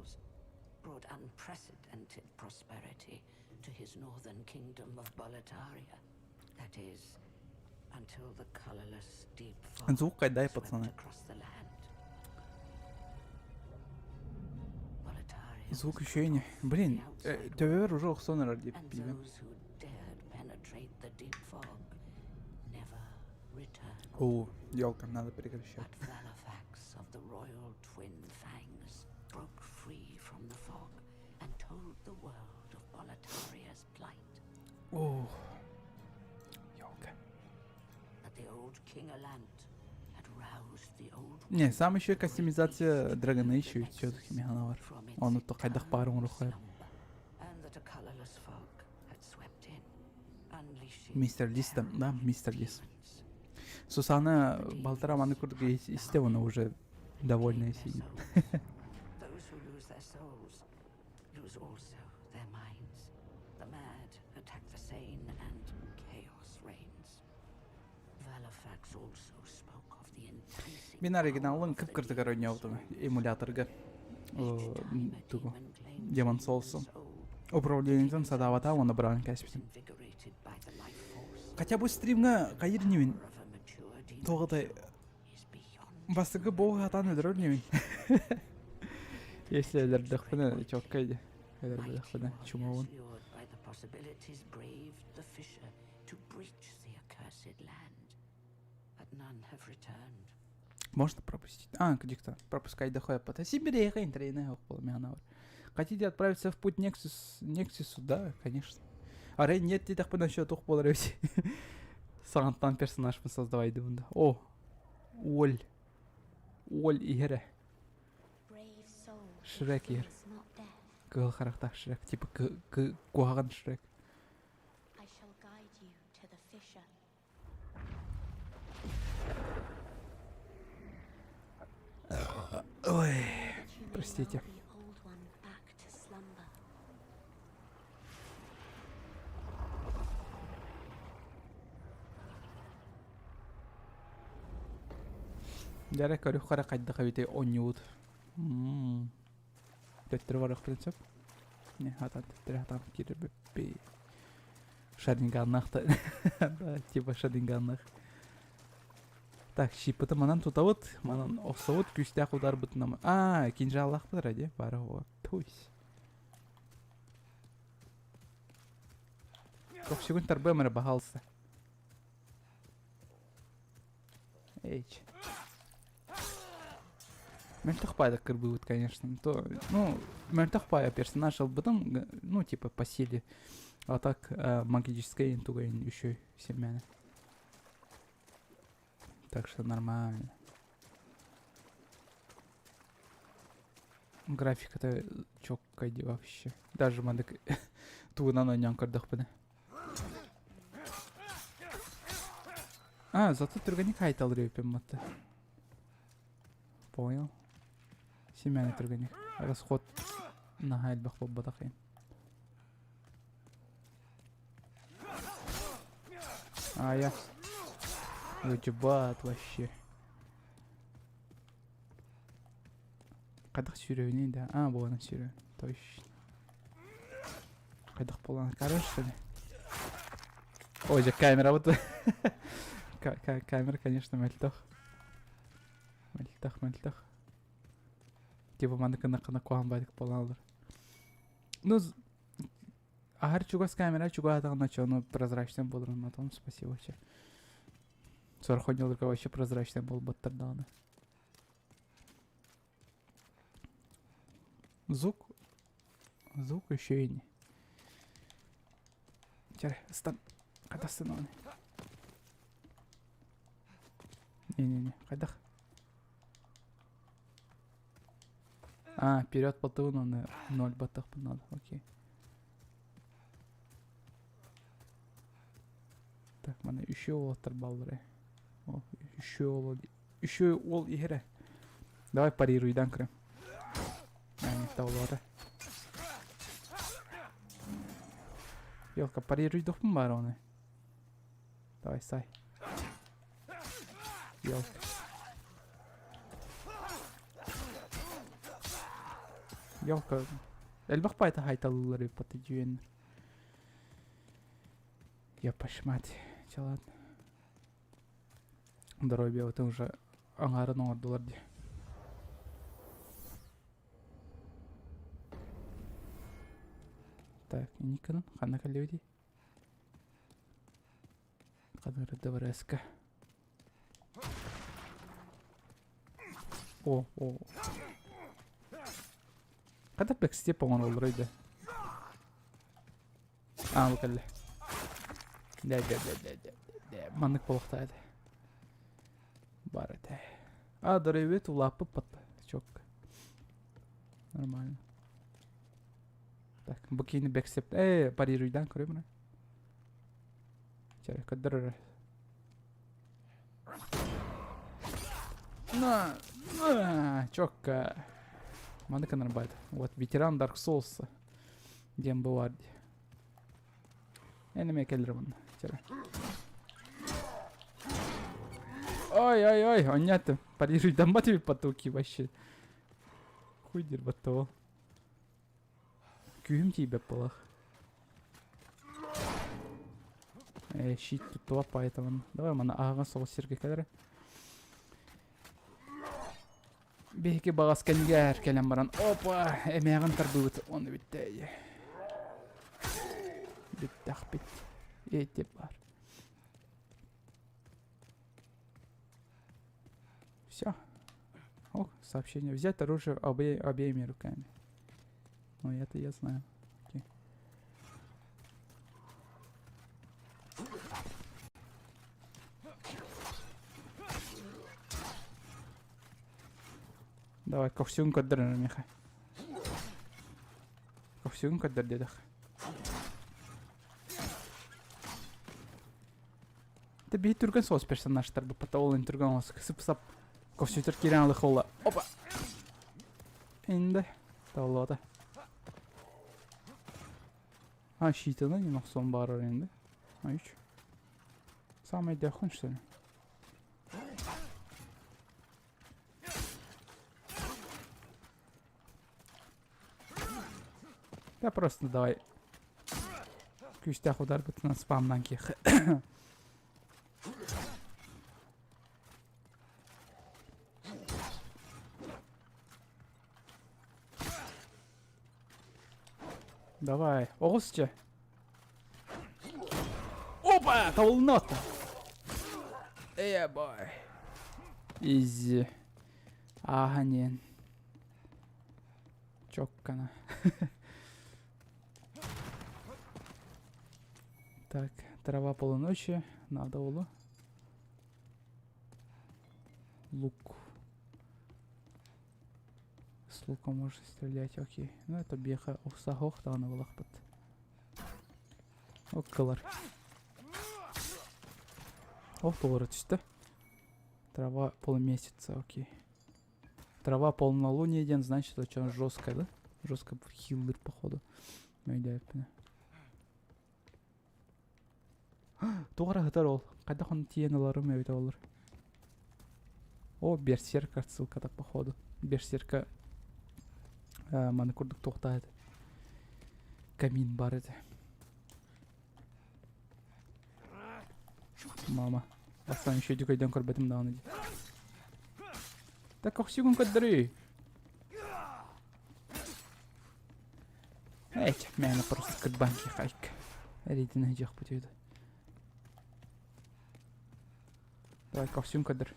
brought unprecedented prosperity to his northern kingdom of Boletaria. That is, until the colorless deep fog Звук кайдай, swept пацаны. across the land. Boletaria Звук was еще и cut не... off from Блин, the outside төбөбөр уже охсон эрэр дип and пиибин. those who dared penetrate the deep fog never returned. О, елка, надо прекращать. But Valifax of the royal twin fangs broke free from the fog and told the world of Boletaria's plight. О, елка. That the old King Alant had roused the old Не, сам еще the great кастомизация beast, Dragon the Age все-таки Nexus, механавар. from its Он то хайдах баар eternal оҥоруохха. slumber, and that a colorless fog had swept in, unleashing Мистер Лис там, да, terror мистер Лис. demons. Сусана балтара маны курдук исте она уже довольная Claim their сидит. souls. Those who lose their souls lose also their minds. The mad attack the sane and chaos reigns. Valifax also spoke of the enticing Мин power оригиналын of the кып-кырдыгар demon's ойнообутум souls. эмуляторга. Each time a Тугу. demon claims a Demon human Souls. soul, Управлениетын садаабата уонна быраҕан is кээспитим. invigorated by the life force. Хотя бы стримҥа хайыр ньимин Power of a mature demon тоҕотой soul is beyond бастакы боо хатаан өлөрөр ньимин. Если өлөрдөхпүнэ чоккай ди. Mighty Өлөрбөтөхпүнэ warriors чумабын. lured by the possibilities braved the fissure to breach the accursed land. But none have returned. Можно пропустить. А, где-то. Пропускать дохуя по Сибири, Хотите отправиться в путь Нексус, Нексусу, да, конечно. Арай нет, ти так насчет тух болар Сағантан персонаж создавай дыбында. О, Оль. Оль игере. Brave soul who Шрек игер. fears not death, Кыыл харахтаах Шрек. Типа куһаҕан Шрек. I shall guide you to the fissure. Ой, That you may простите. lull the old one back to slumber. Дьэ көрүөх хара хайдах эбитий оонньуубут. Төттөрү барыахпын сөп. Не, хатан төттөрү хатан киирбиппи. Шаринганнах да, типа шаринганнах. Так, щипыты манан тутабыт, манан охсобут, күүстээх ударбытынан. Аа, кинжаллаахпыт эрэ дии, бары оҕо. Туйс. Көхсүгүн тарбыам эрэ, баһаалыста. Эйч. Мөлтөх баайдык кырбыыбыт, конечно. То, ну, мөлтөх баайа персонаж ылбытым, ну, типа, по силе. А так, магическая тугайын еще семяна. Так что нормально. Графика-то чёткая вообще. Даже мандык тугунан ойнон көрдөхпүнэ. А, зато түргэнник хайталыр эбиппин матта. Понял. Семяна түргэнник. Расход наһаа элбэх буолбатах иһин. А я... Ебать вообще. Хайдах сүүрөбүнүй да? А, буолан сүүрө. Точно. Хайдах буолан караш что ли? Ой, дьэ камера вот. Камера, конечно, мөлтөх. Мөлтөх, мөлтөх. Типа маннык гына куһаҕан баайдык буолан олор. Ну, аһар чугас камера чугаһатаҕына чону прозрачный буоларын на том спасибо вообще. Сорох оонньууларга вообще прозрачный буолбаттар даҕаны. Звук. Звук еще и не. Чэ, ыстан. Хатастан оны. Не-не-не, хайдах. А, вперед потун, он ноль батах надо, окей. Так, мана еще уолаттар баллары. О, еще ол, еще ол иһэрэ. Давай парируйдан көрөм. Таулары. Елка, парируйдохпун баар оны. Давай, сай. Елка. Елка. Элбэх пайта хайталылар ыппаты дьүөн. Я пошмать. Чэ ладно. Здоровье уже аҥаарын оҥордулар дии. Так, Никон, ханна кэллибитий? Ханна ДВРС-ка. О, о. Хата бэкстеп оҥороллор өйдө. Аа, бу кэллэ. Дэ, дэ, дэ, дэ, дэ, дэ. Маннык буолуохтаах этэ. Бар этэ. А, доревет улааппыт батта. Чётко. Нормально. Так, бу киини бэксеп. Э, парируйдан көрөмүн. Чэ, көрдөр. На, на, чётко. Маннык нормально. Вот, ветеран Dark Souls диэн бу бар дии. Эн эмиэ кэлэр манна. Чэ. Ой, ой, ой, онньаатым. Парируйдаммат эбит потоки вообще. Хуй диир батта ол. Күүһүм тиийбэт буолах. Э, щит туттуа поэтому. Давай мана аһаҕас соҕус сиргэ кэлэрэ. Биһиги баҕас кэннигэр кэлэн баран, опа, эмээҕин тарбыыбыт, оны бүттэ. Бүттэхпит. Эти бар. Все. О, сообщение. Взять оружие обеими руками. Ну, это я знаю. Окей. Давай, көхсүгүн көрдөр миэхэ. Көхсүгүн көрдөр диэтэх. Ты биһи түргэн соҕус персонажтар буппата ол эн түргэн оҕус сып-сап көхсүтэр киирэн алых ола. Опа! Инде Таллата. А, щитаны не охсон баарар инде. А, үч. Самый дөхүн, что ли? Да просто давай. Күүстээх ударбытынан спамнан киэх. Давай, оҕус чэ. Опа, табылынна Эй, бой. Изи. Ааһан иэн. Чоккана. Так, трава полуночи. Надо было. Лук. С лука можно стрелять, окей. Ну это беха охсахох даҕаны булахпыт. Оккалар. Ох, толору түстэ. Трава полумесяца, окей. Трава полнолуния диэн, значит, очень жесткая, да? Жестко хиллер, походу. Өйдөөппүнэ. Туох эрэ сытар ол. Хайдах ону тиийэн ыларым эбитэ буоллар. О, берсерк отсылката походу. Берсерка э, маны курдук туохтаах этэ. Камин бар этэ. Мама. Бастаан еще дьүкөйдөн көрбөтүм даҕаны дии. Так көхсүгүн көрдөрүй. Эч, мээнэ просто кырбаан киэхайк. Эрийтин ыһдьыахпыт үһү. Давай көхсүн көрдөр.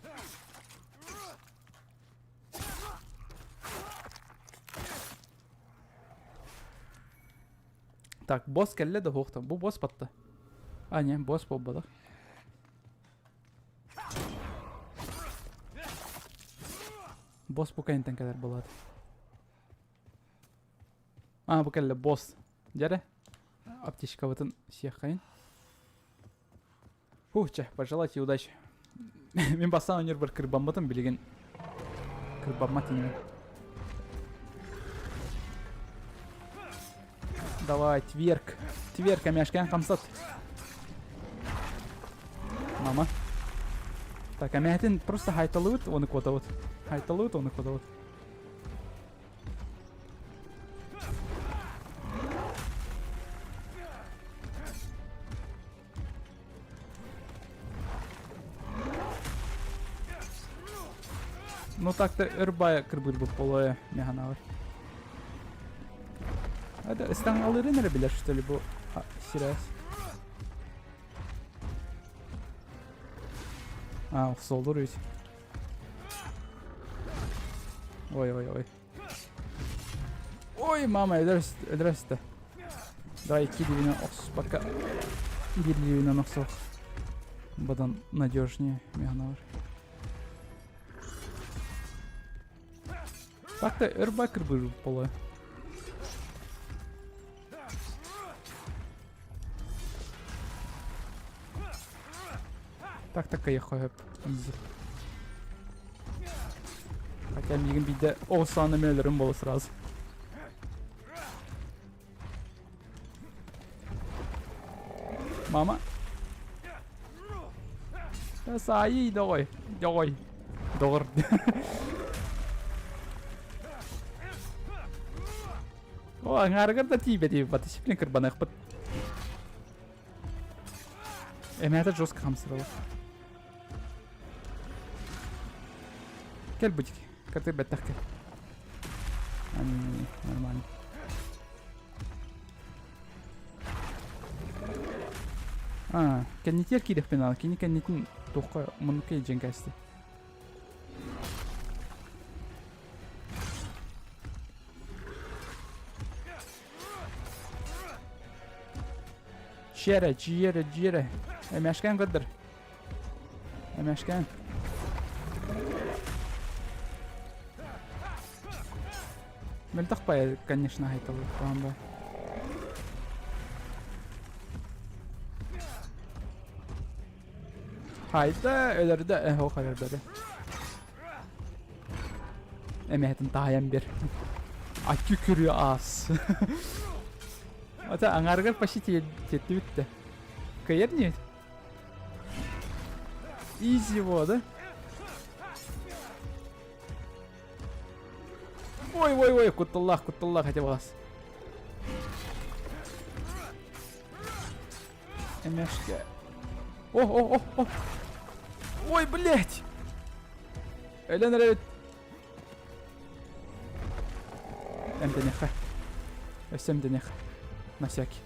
Так, босс кэллэ да суох Бу босс батта. А, не, босс буолбатах. Босс бу кэнниттэн кэлэр буолаат. А, бу кэллэ босс. Дьэрэ, аптечкабытын сиэххэйин. Фух, чэ, пожелайте удачи. Мин бастаан ойнуурбар кырбаммытым билигин кырбаммат инибин. Давай, тверк. Тверк, эмээшкээн хамсат. Мама. Так, эмээтин просто хайталыбыт, оны куотабыт. Хайталыбыт, оны куотабыт. Ну так-то өр бая кырбыырбыт болуо механавар. Это ыстаҥалыырын эрэ билэр что ли бу сирээс. А, охсоллур ведь. Ой-ой-ой. Ой, мама, өлөрөстө. Давай икки дивинен охсуспакка биир дивинен охсуох. Бадан надежнее механавар. Так-то өр кырбыр боло. Так так кайхоп. Изи. Хотя мигин биде ол саны мөлөрүм боло сразу. Мама. Саайый доҕой. Доҕой. Доҕор. О, аҥаарыгар да тиийбэт батысиплин кырбаныахпыт. Эмээтэ жестко хамсырала. Кэл бутик. Каты бэттэх кэл. Нормально. А, кэннитиэр киирэхпин ала. Кини кэннитин туохха муннукка илдьэн кээсти. Дьиэрэ, дьиэрэ, дьиэрэ. Эмээшкээн көрдөр. Эмээшкээн. Мөлтөх бай, конечно, айтылы. бай. Хайда, өлөрдө, э, ох, өлөрбөтө. Эмэһэтин таайан бер. Акки күрү аас. Ата аңарыгар почти тиэтти бүттэ. Кыйар не? Изи во, да? Ой, ой, ой, кутталлах, кутталлах хотя вас. Эмешке. О, о, о, о. Ой, блядь! Өлөн эрэбит. Эмтэнэхэ. Өссө эмтэнэхэ. На всякий.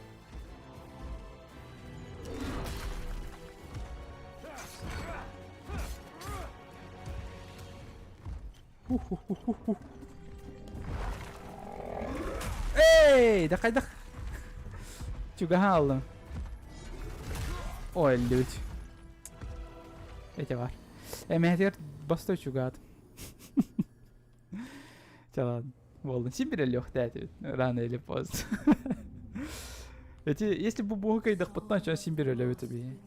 Эй, да хайдах. Чугаһаан аллым. Ой, өллүбүт. Эти бар. Эмэһэтигэр баста чугаат. Чэ ладно. Буоллун. Син бир өлүөхтээтибит. Рано или поздно. Эти, если бу буһу кыйдахпыттан чон син бир өлөбүт эби.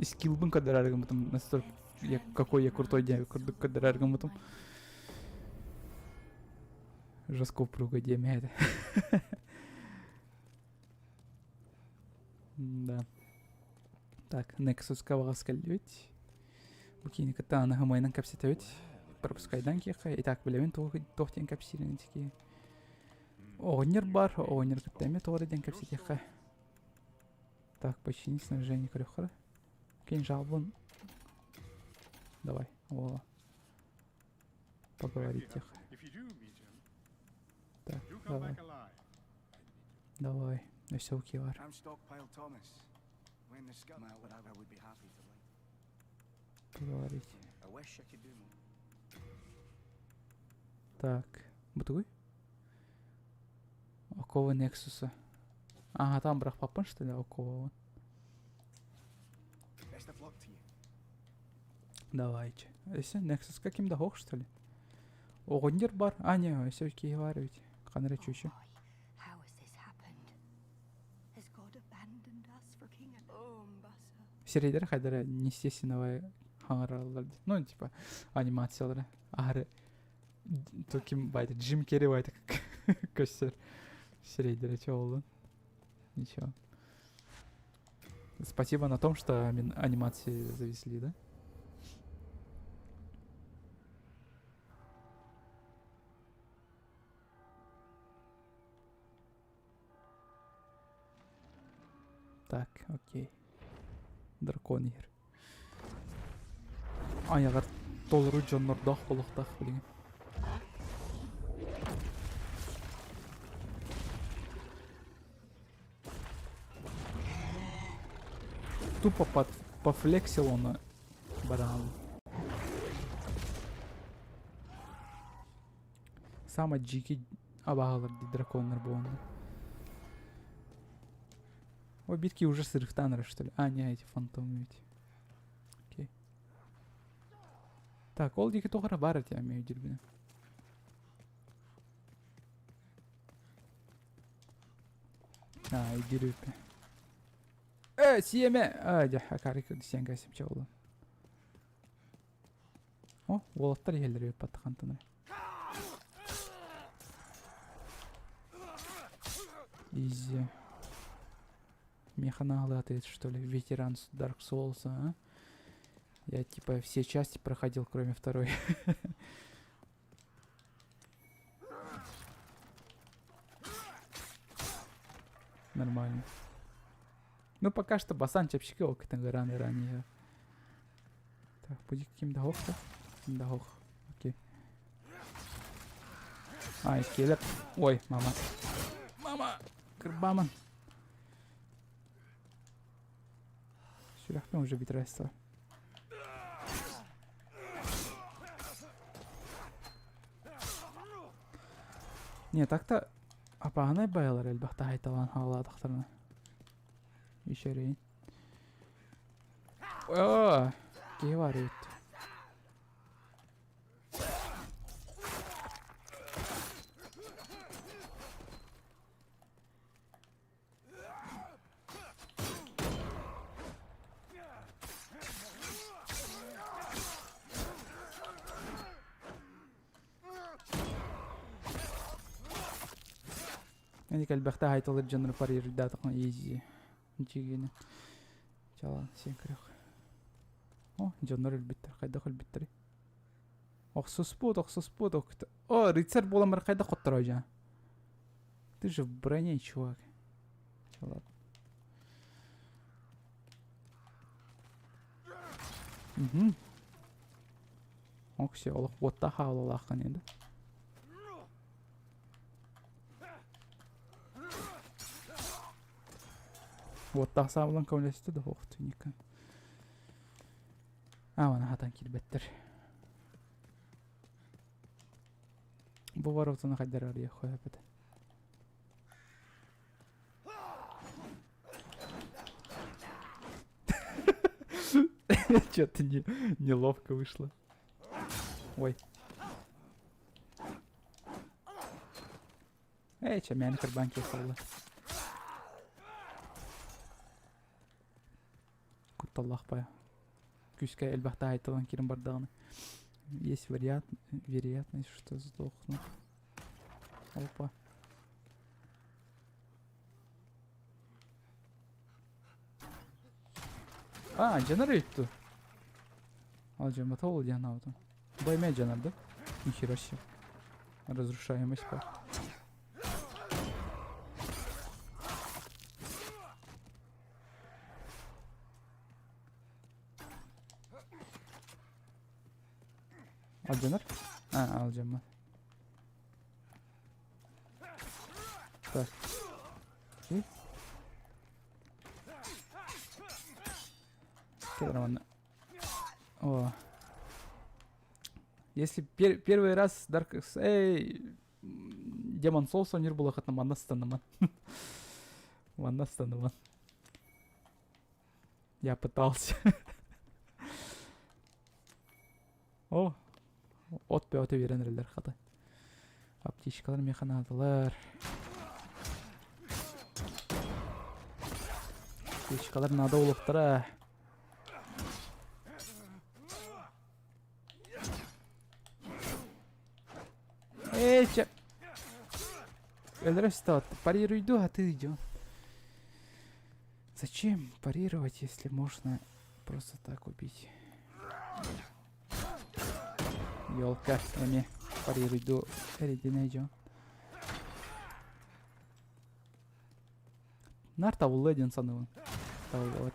Скиллбын көрдөрөр гыммытым настолько я, какой я крутой диэн курдук көрдөрөр гыммытым. Жестко упруга диэмэ этэ. Да. Так, Nexus-ка баҕас кэллибит. Бу киини кытта аны хымайынан кэпсэтэбит. Пропускайдан киэхэ. Итак, билэбин туох диэн кэпсиирин итики. Оҕонньор бар, оҕонньор кытта эмиэ тоҕо эрэ диэн кэпсэтиэххэ. Так, почини снабжение көрүөххэ. Кинжалбын. Давай. О. Поговорить тихо. Так, давай. Давай. Өссө окей бар. Поговорить. Так, бутугуй? Оковы Нексуса. Ага, там бырахпаппын, что ли, оковы? Давайте. Если Nexus каким да хох, что ли? Оҕонньор бар. А, не, өссө киһи бар эбит. Ханна эрэ чүчү. Сирэйдэрэ хайдара неестественного хаҥараллар. Ну, типа, анимациялара. Аһары то ким байда Джим Керри байда көстөр сирэйдэрэ чоолун. Ничего. Спасибо на том, что анимации завезли, да? Так, окей. Дракон иһэр. Айаҕар толору дьоннордоох буолуохтаах билигин. Тупо под, пофлексил он баран. Самый дикий абаһалар дии драконнар буоланнар. Ой, битки уже сырыхтанры, что ли? А, не, эти фантомы ведь. Окей. Так, ол диэки тоҕо эрэ баар этэ эмиэ өйдүүрбүнэн. А, өйдүүр Э, сиэмэ! А, дьэ, акаары сиэн кэсимчэ буолла. О, уолаттар иһэллэр эбит паттахантан. Изи. Механалатает, что ли? Ветеран Dark Souls, а? Я типа все части проходил, кроме второй. Нормально. Ну, пока что басан чэпчэки ол кытын рано ранее. Так, будет ким да хох Ким да хох. Окей. Ай, келеп. Ой, мама. Мама! Кырбаман. Сүрэхпин уже бүтэрэ Не, так-то апааһынай байалар элбэх таһайталаан хаалаатахтарына. Үчүгэйин. Оо, киһи баар эбит. Эник элбэхтэ айтылыр дьоннору парируйдаатахна изи. Дьигини. Чала сен көрөх. О, дьоннор өлбүттэр. Хайдах өлбүттэрий? Охсуспут, охсуспут, О, рыцарь буолан баран хайдах хоттороо дьа? Ты же в броне, чувак. Ладно. Угу. Окси, олох уотта хаалалааххын еді. Уоттаах саабылан көмөлөстө да ох түнүккэ. Аана хатан киирбэттэр. Бу воротаны хайдар арыйа хойоппут. Что-то не, неловко вышло. Ой. Эй, че, мээнэ кырбаан киһи буолла. Кутталлаах бая. Күүскэ элбэхтэ айтылан киирэн бардаҕына. Есть вариант, вероятность, что сдохну. Опа. А, дьонор ыйытты. Ал дьоммото ол диэн аабытым. Бу эмиэ дьонор да? Нихера себе. Разрушаемость бар. Алдьанар? А, алдьаммат. Так. Окей. Килограмм. О. Если пер первый раз Dark Эй, Демон Souls оонньуур буолуоххутуна манна станыман. Манна станыман. Я пытался. О! От бөҕөтө биэрэн эрэллэр хата. Аптечкалар миэхэ наадалар. Аптечкалар наада буолуохтара. Эй, чэ. Өлөрө стоит. Парируйду, а ты идёт. Зачем парировать, если можно просто так убить? Ёлка, эми парируйду эридине дьон. Нар табылла диэн саныыбын. Табыллыбат.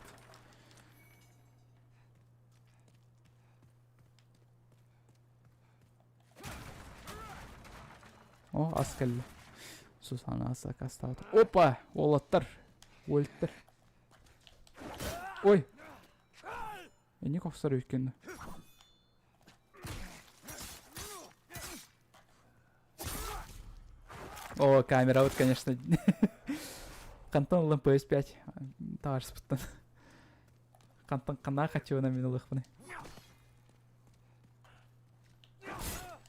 О, ас кэллэ. Сусана ас акастаабыт. Опа! Уолаттар! Уолаттар. Ой! Эник охсор өйткені. О, камера вот, конечно. Хантан ыллым PS5 таарыспыттан. Хантан ханаа хачыбына мин ылыахпыный.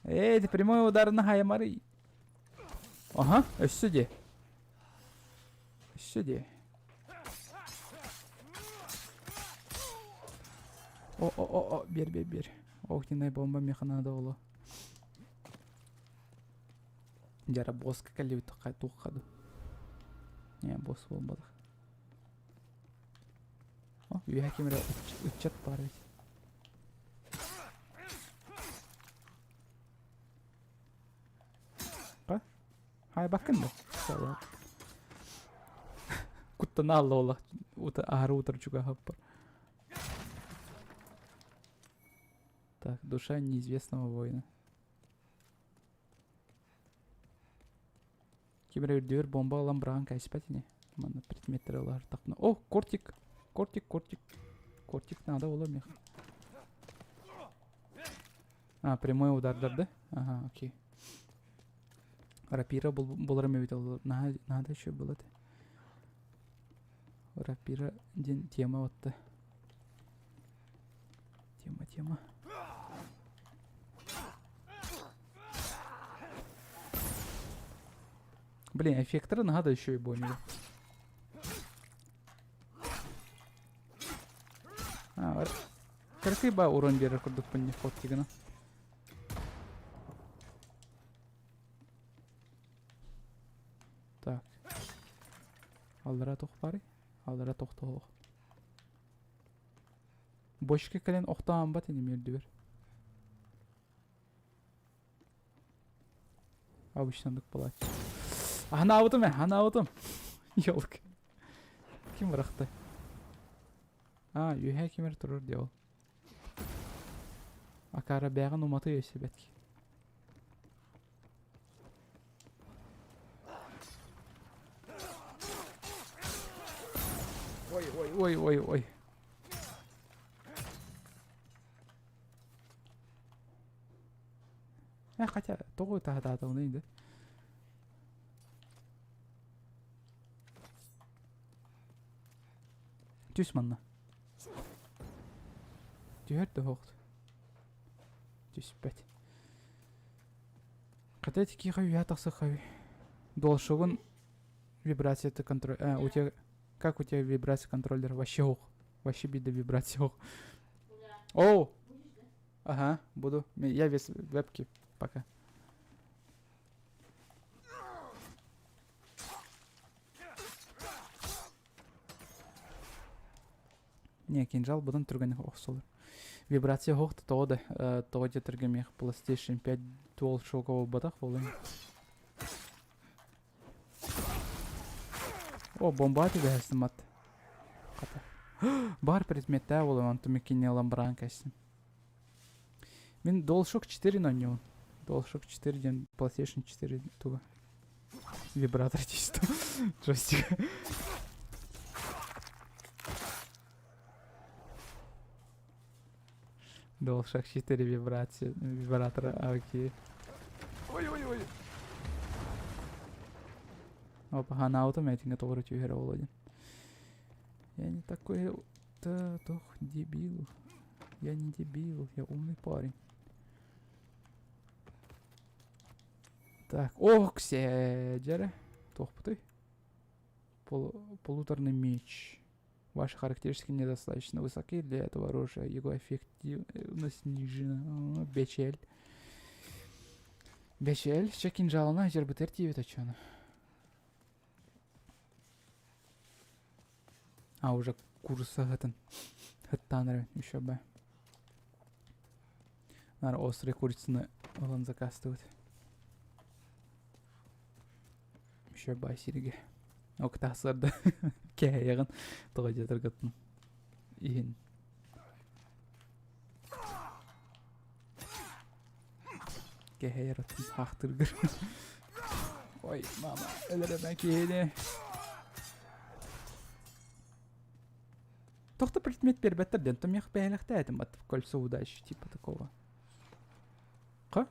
Эй, ты прямой удар на хаямары. Ага, өссө де. Өссө де. О, о, о, о, бер, бер, бер. Огненная бомба меха надо было. Дьара боска кэллибит туоххаду. Не, босс буолбатах. О, үөһэ ким эрэ ыччат баар эбит. Ха? Хайбаккын да? Куттана алла ола. Аһары утар чугаһаппар. Так, душа неизвестного воина. Ким эрэ үрдүгэр бомба ылан быраҕан кээспэт ини. Манна предметтери ылаартахпына. О, кортик! Кортик, кортик. Кортик надо было мех. А, прямой удардар, да? Ага, окей. Рапира булар эбит ол. Надо еще было это. Рапира диэн тема отты. Тема, тема. Блин, эффекторы надо еще и бомбили. А, кыркый ба урон берер курдук не фоткигана. Так. Аллара тохпары. Аллара тохтоох. Бочка кэлэн охтоон бат ини миэрдибэр. Обычно буолааччы. Анаабытым ээ, анаабытым. Ёлка. Ким бырахта? А, үөһээ ким эрэ турар дии ол. Акаара бээҕин уматыы өссө бэтки. Ой, ой, ой, ой, ой. Э, хотя, тоҕо таһатаатаҕына да. Түс манна. Түһэр да суох. Түспэт. Хотя такие я тахсыхай. Долшогун вибрация это контроль. А, у тебя как у тебя вибрация контроллер вообще ох. Вообще бида вибрация ох. Оу! Ага, буду. Я весь вебки пока. Не, кинжал быдан түргэнник охсолор. Вибрация суох тоҕо да тоҕо диэтэргэ PlayStation 5 DualShock буолбатах буолуо. О, бомба түбэһэстим ат. Хата. Бар предметтээх буолуо, онтум иккини ылан бараан кэстим. Мин DualShock 4 оонньуубун. DualShock 4 диэн PlayStation 4 туга. Вибратор чисто. Джойстик. DualShock 4 вибрация, вибратора, окей. Ой-ой-ой. Опа, ханаутом этиҥэ тоҕо түһэр Володин. Я не такой да, тох, дебил. Я не дебил, я умный парень. Так, ох, дьэрэ. Туохпутуй? Пол, полуторный меч. Ваши характеристики недостаточно высоки для этого оружия. Его эффективность снижена. Бечель. Бечель. Чэ кинжалына жербытыр тиибит очону. А уже курса хытын. Хыттаан еще бы. Нар острый курицыны ылан заказтыбыт. Еще бай сирге. Октасырды. Кэһэйэҕин тоҕо дьатыргытын иһин. Кэһэйэр оттон хаахтыргыр. Ой, мама, өлөрөмө киһини. Тохто предмет бербеттер ден, то мех бэһэлэхтээтим от кольцо удачи, типа такого. Ха?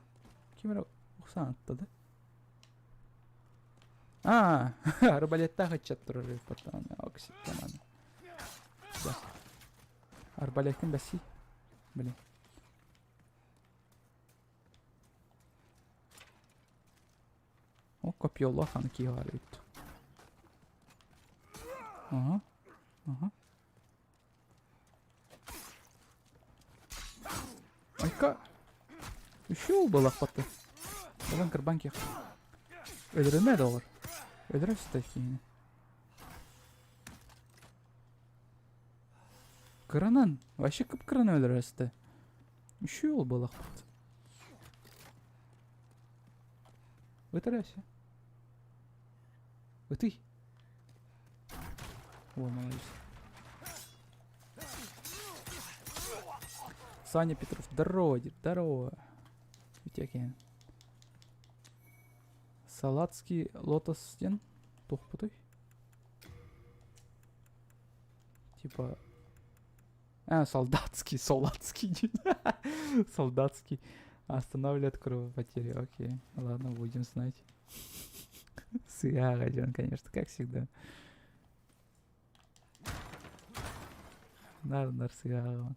Ким эрэ уксаан атта да? А, арбалеттаах ыччат турар потом окситаман. Да. Арбалеттин бэсси. Блин. О, копьелох аны киһи эбит. Ага. Ага. Айка. Үчү балахпаты. Балан кырбан киэх. Өлөрүмэ доҕор. Өлөрө сытар киһини. Кыранан. Вообще кып-кыраны өлөрө сытар. Үчү ол балахпат. Ытырася. Ытый. О, молодец. Саня Петров, здорово, дед, здорово. Үтекен. Салатский лотос стен. Тухпутой. Типа... А, солдатский, солдатский. Солдатский. Останавливает кровопотери. Окей, ладно, будем знать. Сыга, Родион, конечно, как всегда. Нар, нар, сыга.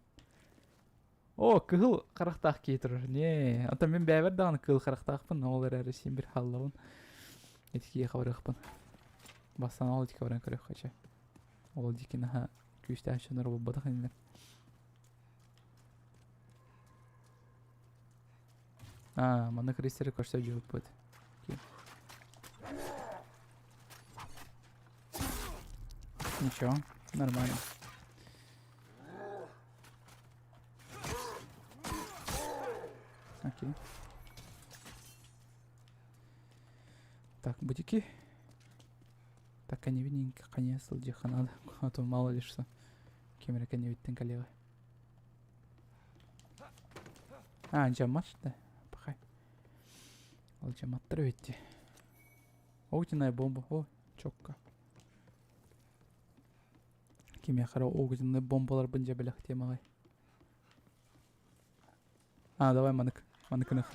О, кыһыл харахтаах киһи турар. Не, ата мин бэйэбэр даҕаны кыһыл харахтаахпын, ол эрээри син бир хааллабын. Ити киһиэхэ барыахпын. Бастаан ол итикэ баран көрүөххэ чэ. Ол дики наһаа күүстээх дьоннор буолбатах инилэр. А, манна крейсеры көрсө дьуһуппут. Ничего, нормально. Окей. Так, бутики. Так, коневидненько, конец сылдьыахха надо, а то мало ли что. Ким эрэ кэннибиттэн кэлиэҕэ. А, дьаммат да? Пахай. Ол дьамматтар эбит дии. Огненная бомба. О, чокка. Кимиэхэ эрэ огненный бомбаларбын дьэ бэлэхтиэм аҕай. А, давай манык. Маныкыны.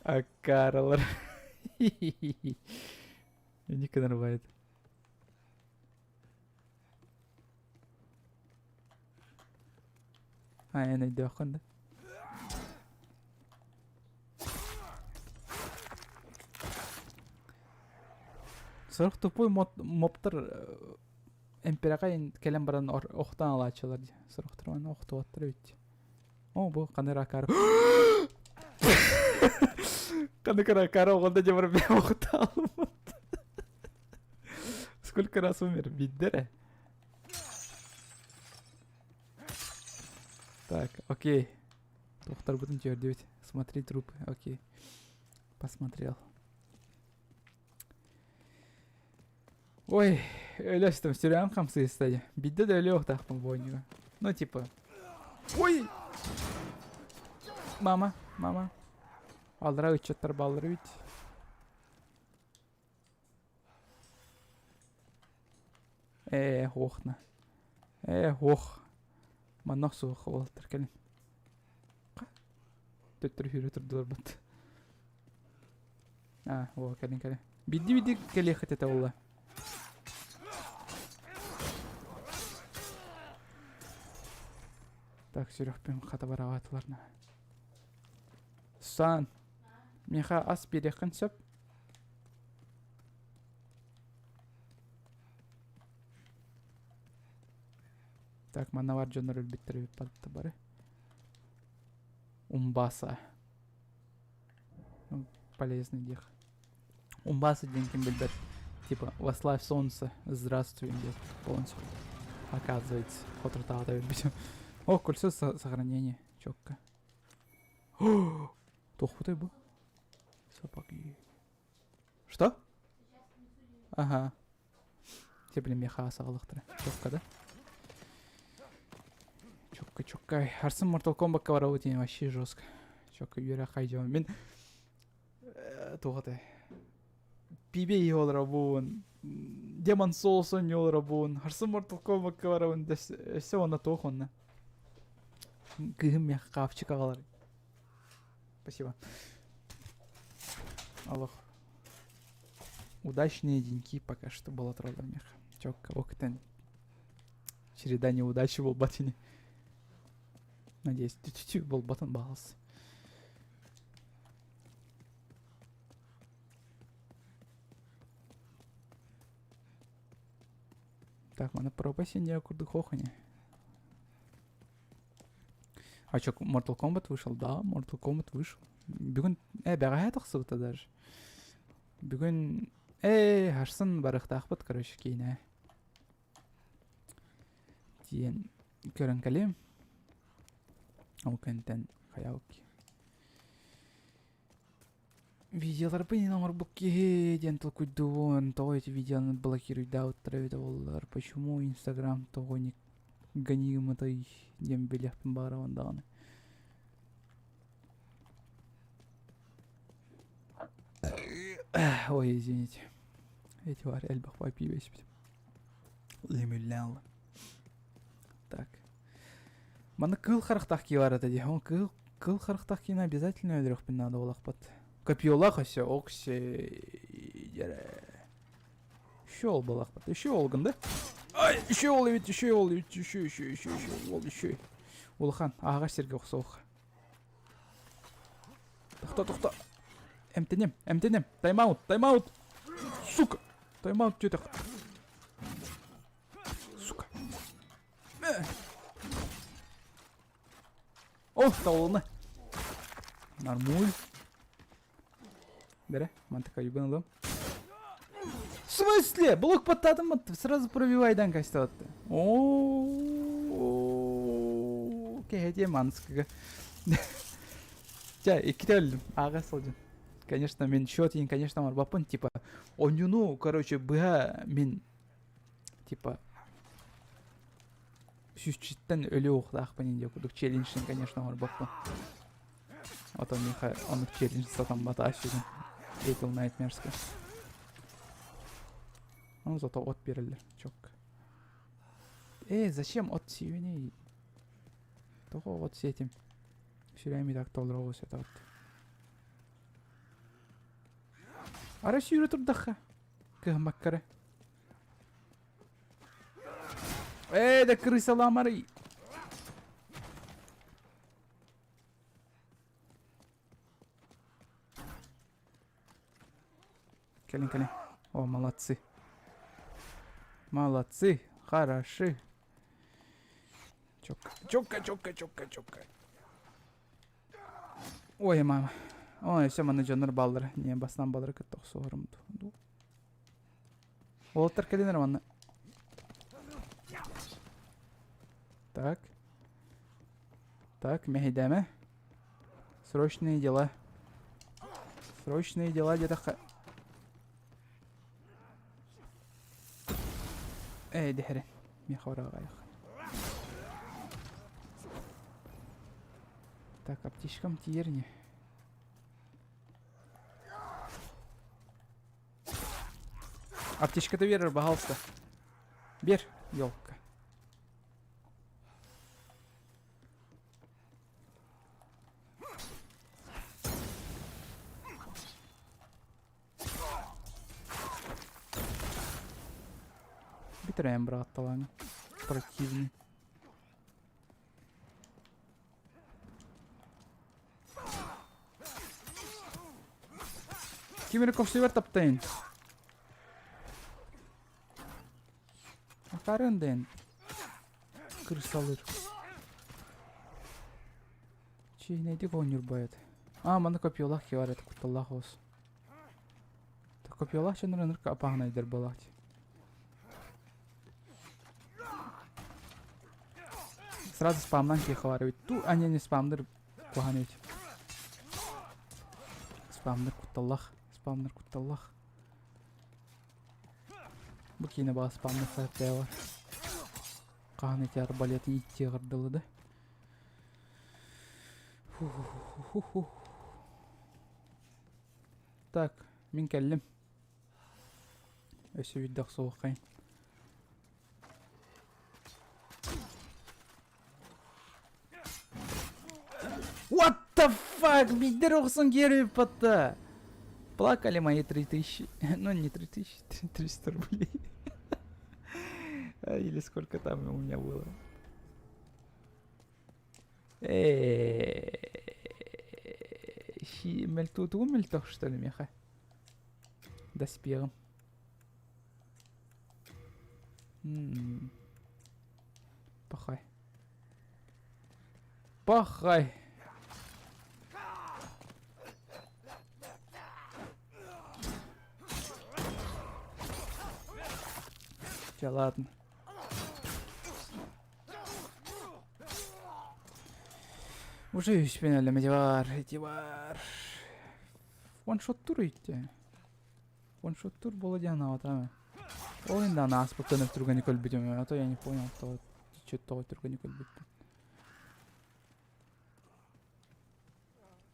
Аккаралар. Ника нарывает. А, эн өйдөөххүн да. Сорох тупой моптар эмпирэҕэ кэлэн баран охтон алааччылар дии. Сорохтор уонна охтубаттар эбит. О, бу ханы ракар. Ханы ракар оҕонда дьэ баран охтаалыммыт. Сколько раз умер? Биддере. Так, окей. Туохтарбытын түөрдүбүт. Смотри трупы, окей. Посмотрел. Ой, өлөстүм, сүрэҕим хамсыыста дии. Биирдэ да өлүөх бойнуга. Ну, типа. Ой! Мама, мама. Аллара ыччаттар бааллар эбит. Ээ, охна. Ээ, ох. Манна суох уолаттар кэлин. Төттөрү сүүрэ турдулар бат. А, о, кэлин кэлин. Бидди-бидди кэлиэххит этэ буолла. Так, сүрэхпин хата бараҕаатылар на. Сан, миэхэ ас биэриэххин сөп? Так, манна бар дьоннор өлбүттэр эбит бары. Умбаса. Ну, полезный диэх. Умбаса диэн ким билбэт. Типа, вославь солнце, здравствуй, диэт полностью. Оказывается, хоторутааҕыта өлбүтүм. О, кольцо сохранения. Четко. Туохпутай бу? Сапоги. Что? Ага. Те, блин, меха саҕалыктара. Чокка да? Чокка, чокка. Арсын Mortal Kombat'ка барабыт вообще жестко. Чокка үөрэ хайдьам. Мин туох этэй? Пибе иһэ олоробун. Демон Souls оонньуу олоробун. Арсын Mortal Kombat'ка барабын. Өссө уонна туох онно. Кыыһым миэхэ хавчик аҕалар. Спасибо. Аллах. Удачные деньки пока что было тураллар миэхэ. Чокка октен. Череда неудачи буолбат ини. Надеюсь, тү буолбатын баҕас. Так, маны пропасть не курдук хохани. А чё, Mortal Kombat вышел? Да, Mortal Kombat вышел. Бүгүн, бэҕэһээ тахсыбыта даже. Бүгүн, харсын барыахтаахпыт, короче, киинэ. Тиийэн көрөн кэлиэм. Ол кэнтэн хайаабыт Видеоларбын иһин оҥорбут киһи диэн толкуйдуубун. Тоҕо ити видеоны блокируйдаабыттара эбитэ буоллар. Почему Инстаграм тоҕо не гонимый диэн билиэхпин баҕарабын даҕаны. Ой, извините. Эти бар элбэх пиво испитим. Лемүллээн Так. Манна кыыл харахтаах киһи баар этэ дии. Ол кыыл, кыыл харахтаах киһини обязательно өлөрүөхпүн наада буолахпыт. Копьелаах өссө оксе дьэрэ. Еще ол буолахпыт. Еще ол гын да? Ай, еще ол эбит, еще ол эбит, еще, еще, еще, еще, ол еще. Улахан, ааҕар сиргэ охсуох. Тохто, тохто. Эмтэнем, эмтэнем. Тайм-аут, тайм-аут. Сука. Тайм-аут диэтэх. Сука. О, таллына. Нормуль. Бere, мантыка юбын ылым. В смысле? Блок баттадым сразу пробивайдан касталатты. О, кэһэтиэ манскыга. Ча, иккитэ өлдүм. Ааҕа сылдьын. Конечно, мен счет конечно, барбаппын. Типа, онньуну, короче, быһа мин типа сүүсчүттэн өлүө уохтаахпын диэн курдук челленджин конечно оҥорбоппун отон миэхэ оннук челлендж сатаммата сүгүн Little Nightmares'ка ну зато от береллер чётко э зачем от сиюней тоҕо от сиэтим сүрээми так толору сетат ара сүүрэ турдахха кыһаммаккара Эй, да крысаламарый! Кэлин, кэлин. О, молодцы. Молодцы, хороши. Чётко, чётко, чётко, чётко, чётко. Ой, мама. Ой, все, манна дьоннор бааллара. Не, бастан балары кытта охсуһарым дуу. Уолаттар кэлин эрэ манна. Так. Так, мэһэйдээмэ. Срочные дела. Срочные дела диэтэххэ. Эй, дэһэрин. Миэхэ бараҕайах. Так, аптечкам тиийэр ини. Аптечката биэрэр, пожалуйста. Бер, елка. Бүтэрэн быраатталааҥ. Противный. Ким эрэ көхсүбэр таптайын. Акарын дэн. Кырсалыр. Чиинэйдик оонньуур байат. А, манна копьелаах киһи бар это кутталлаах оҕус. Копьелаах дьоннор ынырык апааһынайдар буолаах Сразу спамнан киһи бар эбит. Ту, а не, не спамныр куһаҕан эбит. Спамныр кутталлаах. Спамныр кутталлаах. Бу киинэ баҕа спамныр сааттая бар. Хаһан ити арбалеты ииттиэҕэр дылы да. Фу-ху-ху-ху-ху. Так, мин кэллим. Өссө биирдэ охсуоххайын. What the fuck? Биирдэр охсон киэрбиппатта. Плакали мои 3000. Ну, не 3000, 300 рублей. Или сколько там у меня было. Мөлтутугу мөлтөх что ли меха? Доспеҕым. Пахай. Пахай. Чэ, ладно. Уже үспен өлөм эти бар, эти бар. Ваншоттур өйтте. Ваншоттур буола диэн анаабатаҕым. Ол иһин даҕаны ааспыттан өр түргэнник өлбүтүм, а то я не понял, тоҕо тоҕо түргэнник өлбүппүн.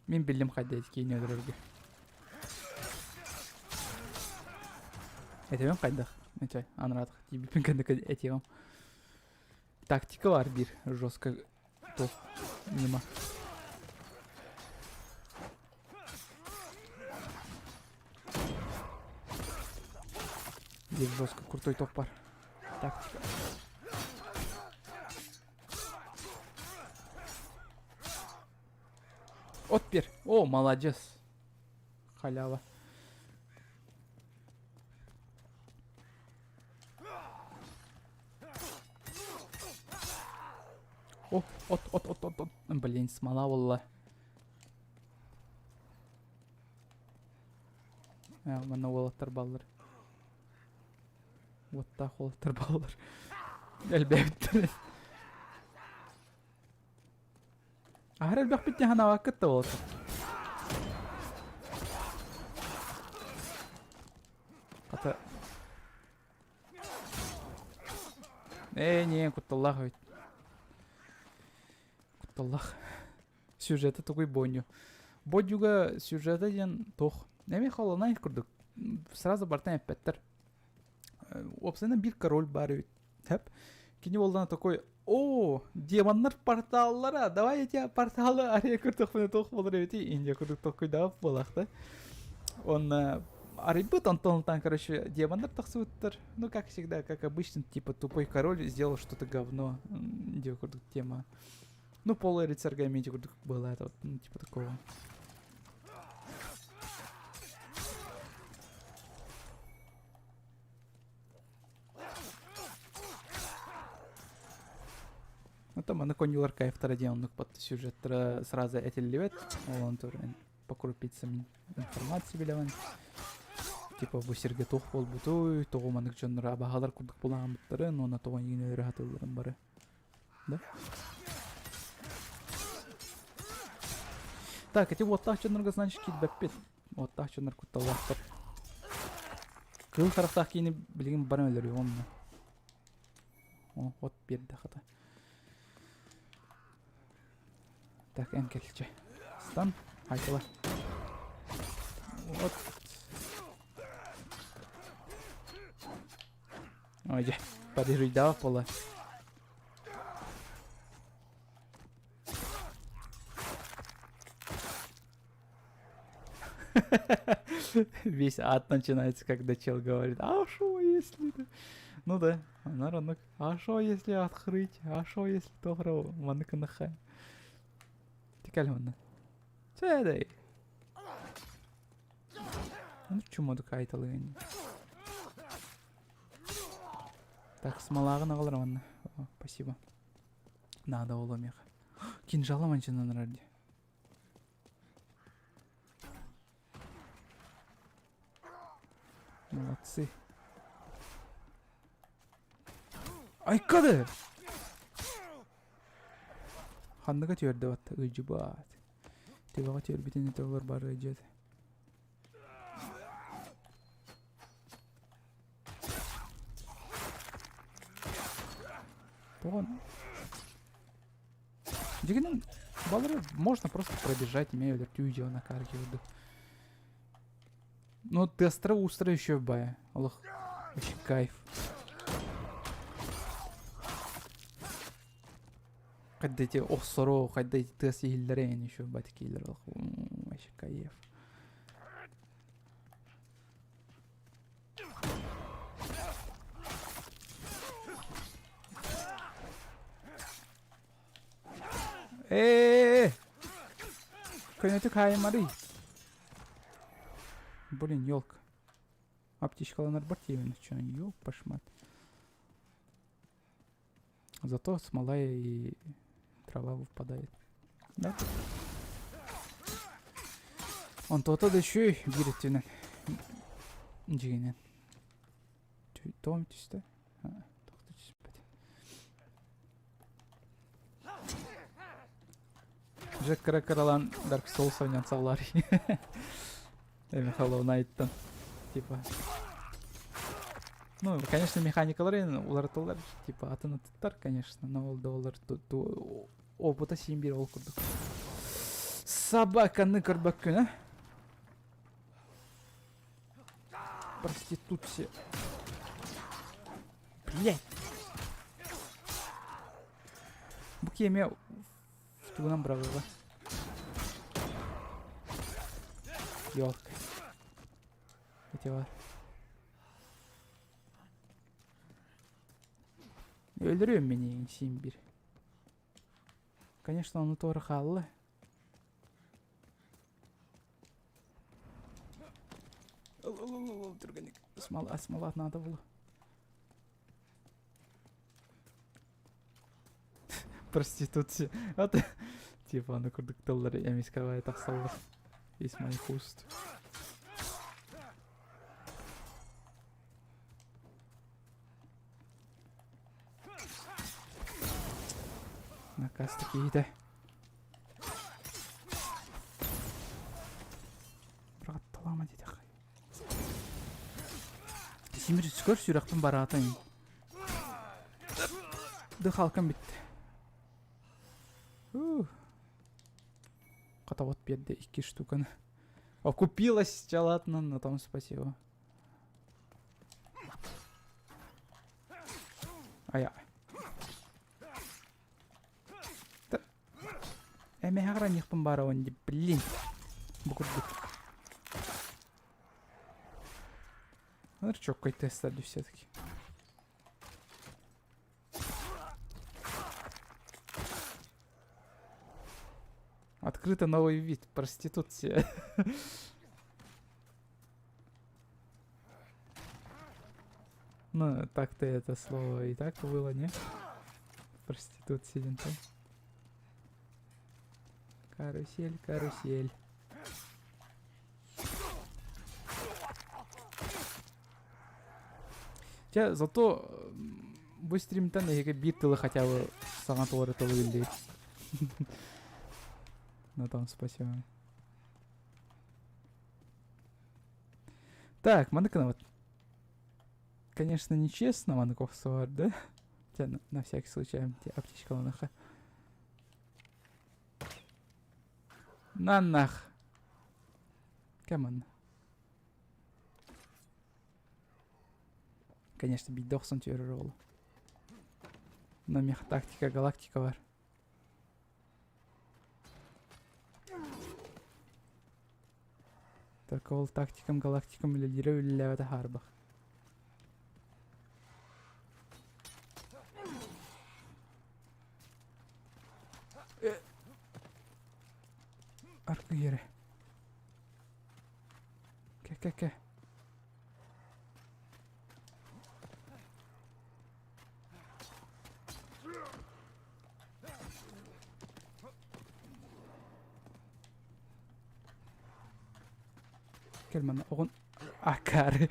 Мин биллим хайда ити киини өлөрөргө. Этэбин хайдах? Чай, анараатах тиийбиппин кэннэ этиэҕим. Тактика бар биир жестко туох ньыма. Биир жестко крутой топ бар. Тактика. От бер. О, молодец. Халява. О, от, от, от, от, от. Блин, смола буолла. Манна уолаттар баллар. Уоттаах уолаттар баллар. Элбээбиттэр. Аһар элбэхпит диэн санаабаккыт да буолта. Хата Ээ, не, кутталлаах эбит. Кутталлаах. Сюжета тугуй Бонню. Бодьюга сюжета диэн туох. Эми холонай курдук. Сразу бартан эппэттэр. Уопсайынан биир король баар эбит. Тэп. Кини буоллаҕына такой о, демоннар порталлара, давай я тебя порталы арыйа көрдөхпүнэ туох буолар эбитий Индия курдук толкуйдаабыт буолаах да. Он арыйбыт, онтон там, короче, демоннар тахсыбыттар. Ну, как всегда, как обычно, типа тупой король сделал что-то говно. Индия курдук тема. Ну, полурыцарга имеете курдук было это вот, ну, типа такого. Это маны коньюлар кайфтара диэн оннук под сюжеттара сразу этиллибэт ол онтур по крупицам информация билэҕин типа бу сиргэ туох буолбутуй тоҕо маннык дьоннор абаһалар курдук булааммыттарын уонна тоҕо эйигин өлөрө сатыылларын бары да так эти уоттаах дьоннорго значит киирбэппит Уоттаах дьоннор кутталлаахтар. Кыыл харахтаах киини билигин баран өлөрүө онно. О, от биэрдэ хата. Так, эн кэлчэ. Стан, айтыла. Вот. Ой, дьэ, парируйдаах буола. Весь ад начинается, когда чел говорит, а шо если... Ну да, она а шо если открыть, а шо если тоҕо маннык гыныхха. Тикэл манна. Чэдэй. Ну, чумодук айталыгын. Так, смолагын аҕалар манна. О, спасибо. Надо ол меха. Кинжала манчынан ради. Молодцы. Айкады! Ханныга түөрдэ батта ыдьыбаат. Төбөҕө түөрбүтүн этэ олор бары ыдьыат. Тоҕо Дьигинэн балары можно просто пробежать, имея өлөртүү дьиэ на карге выдох. Ну, тестра устра еще бая. Олох, вообще кайф. Хайда эти охсоро, хайда эти тыас иһиллэрэ еще батикилер олох вообще кайф. Э-э-э! Көнөтүк хаайымарый. Блин, елка. Аптечкаланар бар тиэмин чё, ёп пошмат. Зато смола и трава выпадает. Да? Он то-то да еще и биир өттүнэн дьигинэн тоом түстэ тоҕо түспэт Джек кыра-кыралаан Dark Souls оонньоон саҕалаар Эми Hollow Knight-тан типа Ну, конечно, механикалар уларытыллар, типа атын атыттар, конечно, но ол да олар опыта син биир ол курдук. Собаканы көрбөккүн, а? Проституция. Блять! Бу киэмэ тугунан быраҕыаҕа. Ёлка. Эти бар. Өлөрүөм мин син бир. Конечно, ону туора хаалла. Түргэнник смола, смола надо было. Проституция. Вот, типа, аны курдук тыллары эмискэ тахсаллар. Из моих уст. Наказ киһитэ. Быратталаама диэтэххэ. Симир көр сүрэхпин бараатын. Дыхалкам бүттэ. Хата вот биэрдэ икки штуканы. Окупилась чалатынан, на том спасибо. Ая. Эмэһэҕэр аньыахпын баарабын дии, блин. Бу курдук. Ыр чоккой тестер все-таки. Открыто новый вид проституция. Ну, так-то это слово и так было, не? Проституция, да? Карусель, карусель. Чэ, зато бу стримтэн эһиги биир тылы хотя бы саҥа туора тылы биллибит. На том спасибо. Так, маныкына вот. Конечно, нечестно маныков сор, да? Хотя на, на всякий случай, аптечкаланаха. На нах. Кэмон. Конечно, биирдэ охсон түһэрэр уолу. Но мех тактика галактика бар. Только ол тактикам галактикам үлэлиирэ үлэлээбэтэ хаарбах. Аркы yere. Кэ-кэ-кэ. Кэл манна оҕун акаары.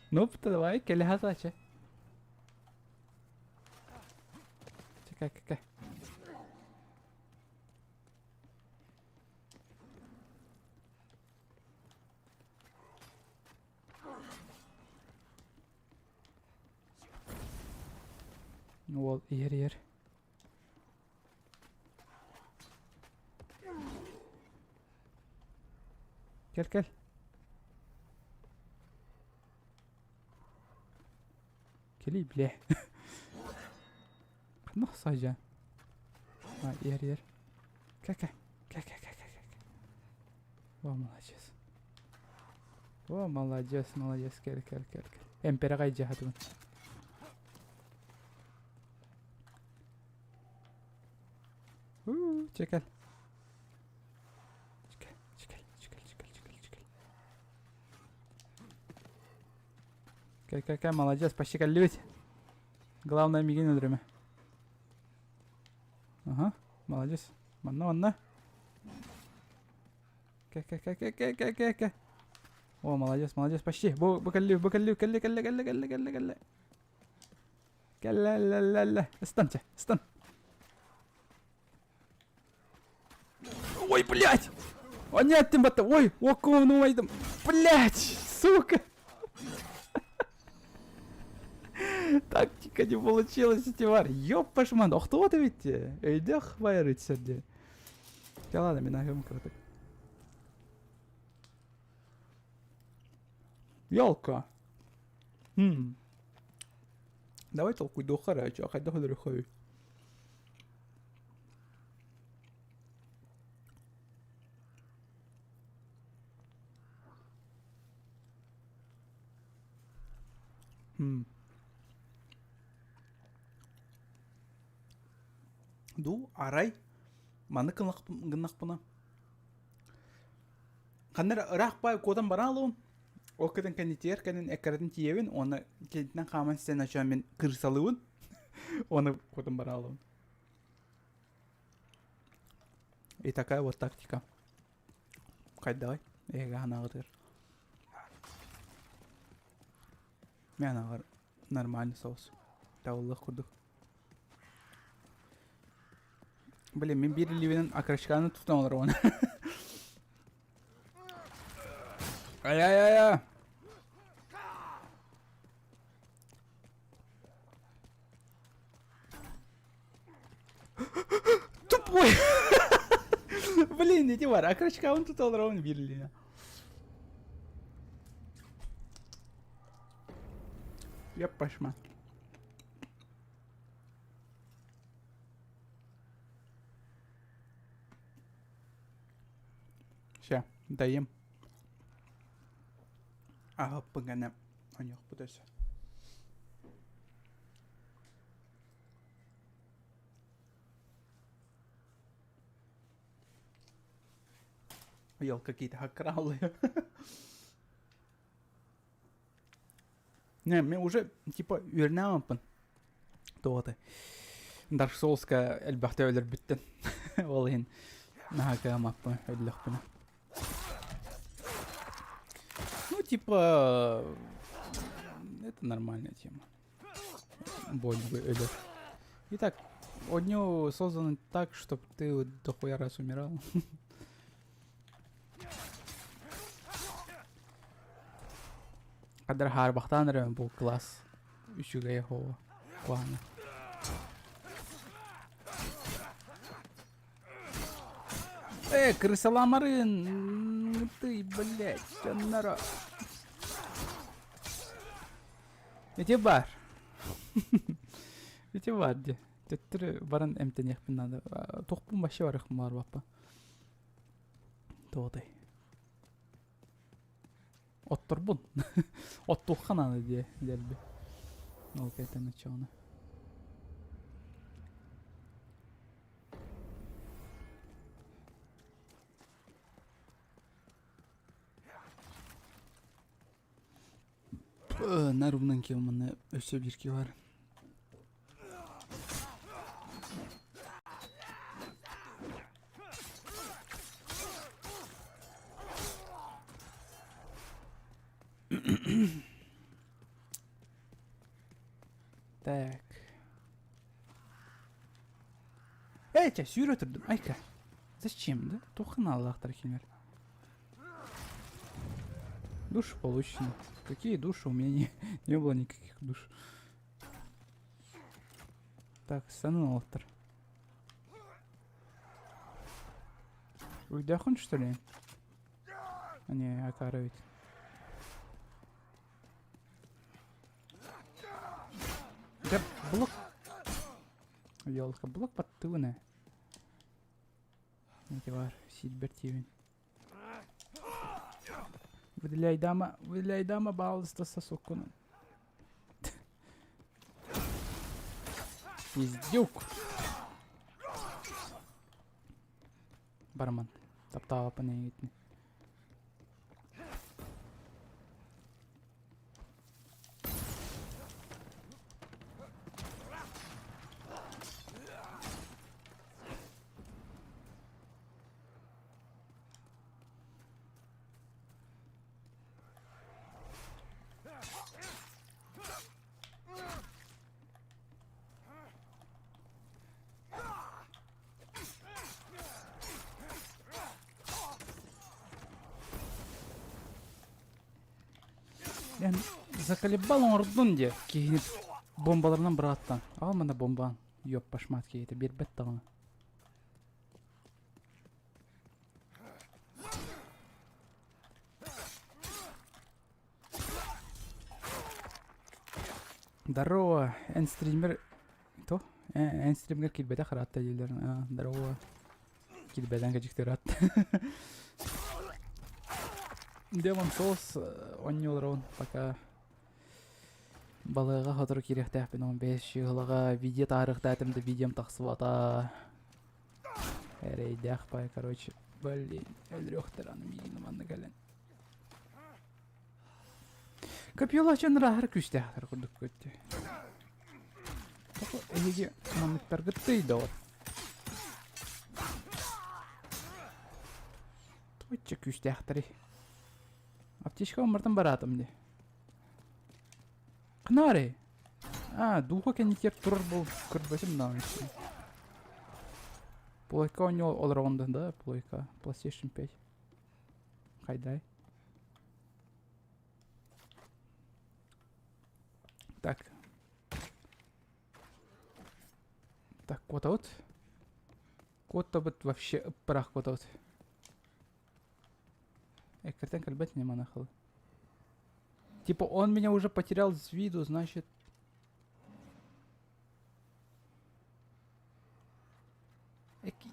Ну, давай, кэлэ хасача. Чекай, кэ. Уол иһэр иһэр. Кэл кэл. Кэлий бля. Ханна саажа? А, иһэр иһэр. Кэ кэ. Кэ кэ кэ кэ кэ. О, молодец. О, молодец, молодец. Кэл кэл кэл кэл. Эмперэҕэ дьаһатыбын. Чекэл. Чекэл, чекэл, чекэл, чекэл, чекэл, чекэл. Кэ, кэ, кэ, молодец, почти кэллибит. Главное, мигин өлөрүмэ. Ага, молодец. Манна, манна. Кэ, кэ, кэ, кэ, кэ, кэ, кэ, кэ. О, молодец, молодец, почти. Бу, бу кэлли, бу кэлли, кэлли, кэлли, кэлли, кэлли, кэлли, кэлли. Кэллэ-лэ-лэ-лэ. Ыстан, чэ, ыстан. Ой, блядь! О, нет, ты бата. Ой, окуну айдым. Блядь, сука! Тактика не получилась, Тивар. Ёб пашман, охтуот ведь. Өйдөх байыр итсерде. Да ладно, мен ахым кырдык. Ялка. Хм. Давай толкуйдуохха эрэ, чё, хайдах өлөрүөххэй? Хм. Ду, арай, маны гыннахпына Ханна эрэ ыраах баай куотан баран алабын. Ол кэтэн кэннитигэр кэлин эккирэтин тиийэбин уонна кэннитинэн хааман ситэн очоон мин кырсалыыбын. Уонна куотан баран алабын. И такая вот тактика. Хайдаҕай? Эһиги анаҕытыгар. Мен анаҕар нормальный соус. Табыллыах курдук. Блин, мин биир илиибинэн окрошканы тутан олоробун. Ай-ай-ай-ай! Тупой! Блин, ити бар, окрошкабын тута олоробун биир илиинэн. Яппашма. Ща, даем. Аһаппын гана оньохпут өссө. Ел какие-то хакралы. Не, мен уже типа үөрэнээммин. Туоты. Dark Soulска элбэхтэ өлөрбүттэн. Ол иһин наһаа кыамаппын өллөхпүнэ. Ну, типа, это нормальная тема. Боль бы өлөр. Итак, одню создан так, чтобы ты дохуя раз умирал. Хаддар хаарбахтаан эрэ бу класс үчүгэй оһуо куһаҕана. Э, крысаламарын, ты, блядь, дьонноро. Ити бар. Ити бар дии. Төттөрү баран эмтэниэхпин наада. Туохпун вообще барыахпын баҕарбаппын. Туотай. Отторбун. Оттуохха наада диэ дэлби. Ол кэтэн оччоҕуна. Нарубнан киоманы өссө биир киһи бар. Так. Эй, чэ, сүүрэ турдум. Айка. Зачем, да? Туох аналлаахтар кинилэр? Душ получено. Какие души? У меня не, не было никаких душ. Так, санын Уйдахун, что ли? А не, акара ведь. Да блок... Елка, блок подтывына. Эти бар, сильбер тивин. Выделяй дама, выделяй дама, балыста сосоккуну. Пиздюк. Барман. Таптаабаппын эйигитин. Эн заколебал оҥордун диэ киһини бомбаларынан бырааттан. Аҕал манна бомбаан. Ёп башмаат киһитэ биэрбэт даҕаны. Здорово, эн стример... То? Эн стримгер киирбэтэх ыраатта дииллэр. Здорово. Киирбэтэн кэдьиктэр ыраатта. Демон Souls оонньууларабын пока балыга сотору киириэхтээхпин он бэс чыһылаҕа видео таарыахтаатым да видеом тахсыбата. Эрэйдээх пай, короче, блин, өлөрүөхтэр аны миигин манна кэлэн. Копьелаачан ырааһар күүстээхтэр курдук көттө. Тоҕо эһиги манныктаргыттый да вот. Точча күүстээхтэрий. Аптечка оммартан бараатым дии. Ханаарый? А, дууха кэнникер турар бол көрбөтүм даҕаны. Плойка оонньуу олороҕун да, плойка. PlayStation 5. Хайдай. Так. Так, куотабыт. Куоттабыт вообще ыппыраах куотабыт. Эккиртэн кэлбэт не манахалы. Типа он меня уже потерял с виду, значит...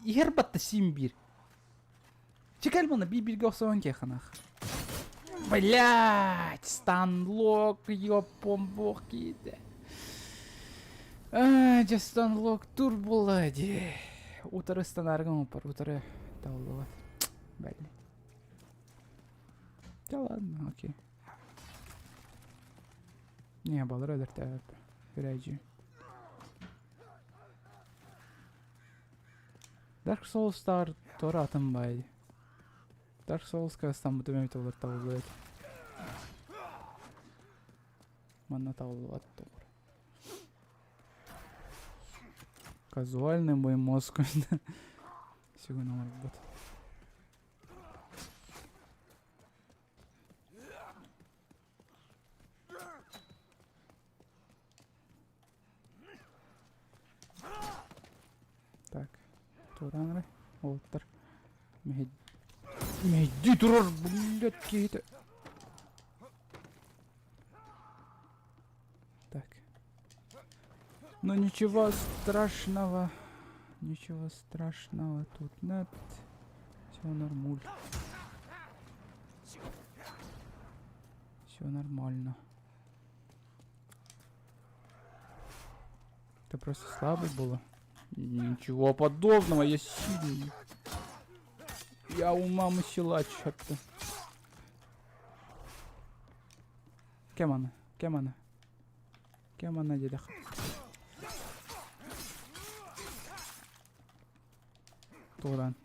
Иһэр батта син биир. Чекал мана би бирге охсоон кеханах. Блять, станлок, ёпом киде. А, дьэ станлок тур буолла дии. Утары станаргын опар, утары табыллыбат. Блин. Да ладно, окей. Не, балары өлөртөөп. Үрээдьи. Dark Souls-тар туора атын баай. Dark Souls-ка ыстаммытым эбитэ буоллар табыллыа этэ. Манна табыллыбат доҕор. Казуальный мой мозг сүгүн оҥорбут. Так, туораан эрэ, уолаттар. Мэһэйдии турар, блядь, киһитэ. Так. Ну ничего страшного. Ничего страшного тут нет. Все нормуль. Все нормально. Это просто слабый было. Ничего подобного, я сильный. Я у мамы силач, что-то. Кем она? Кем она? Кем она диэтэх? Туораан.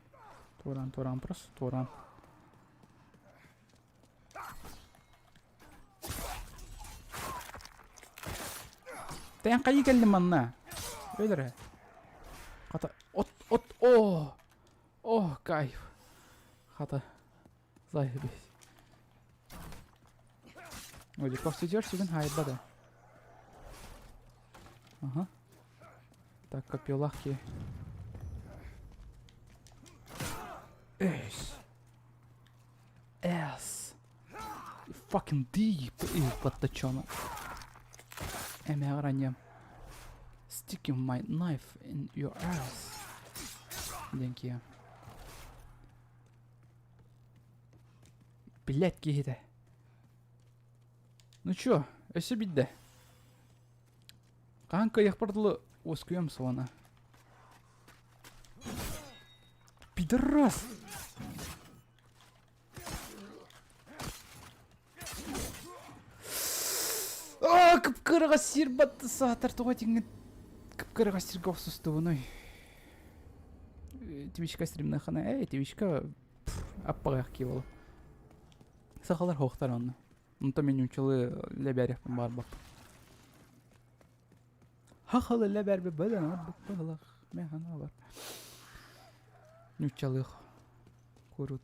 Туораан, туораан, просто туораан. Тэн хайыы кэллим манна? Өлөрө. Хата от от о! О, кайф. Хата. Заебись. Ой, посидишь сүгүн хаайбата. Ага. Так, копьелах ки. Эс. S. Fucking deep ыыппаттачона. Эмэҕэр Sticking my knife in your ass. Диэн киһи. Блять киһитэ. Ну чё, өссө бидде. Хаһан кыайыахпар дылы уоскуйам суона. Пидорас! Аа, кып-кыраҕа сир батты саатар тоҕо итиҥҥин кып-кыраҕа сиргэ охсустубунуй? Твичка стримнахана, эй, твичка аппаҕайах кии буолла. Сахалар хоохтар онно. Онтон мин нууччалыы лэбээриэхпин баҕарбаппын. Хахалы лэбээрби бэлэн ордук быһылах мен санаабар. Нууччалыы курут.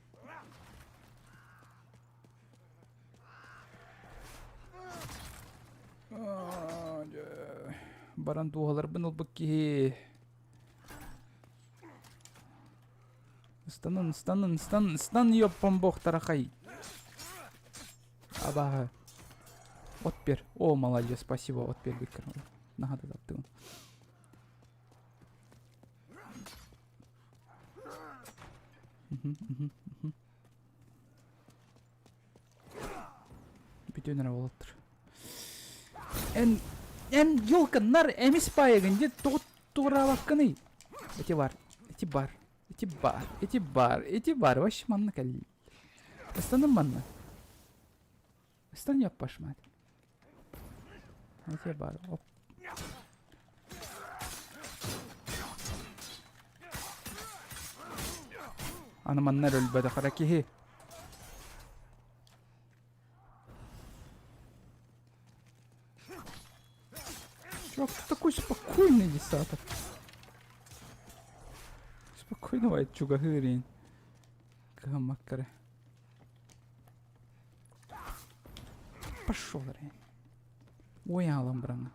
Баран дууһаларбын ылбыт киһи. Ыстанын, ыстанын, ыстан, ыстан ёппон бохтарахай. Абаһы. От бер. О, молодец, спасибо, от бербиккер. Наһаа да таптыгын. Бүтүн эрэ буолаттар. Эн, эн елка нар эмис баайыгын дьэ тоҕо туораабаккыный? Эти бар, эти бар, эти бар, эти бар, эти бар. Вообще манна кэлли. Ыстаным манна. Ыстан яппаш мать. Эти бар. Оп. Аны манна өлбөтөх эрэ киһи. Чувак, ты такой спокойный десяток. Спокойно бай чугаһыырин. Кыһаммаккара. Пошел, рей. Ой, алам брана.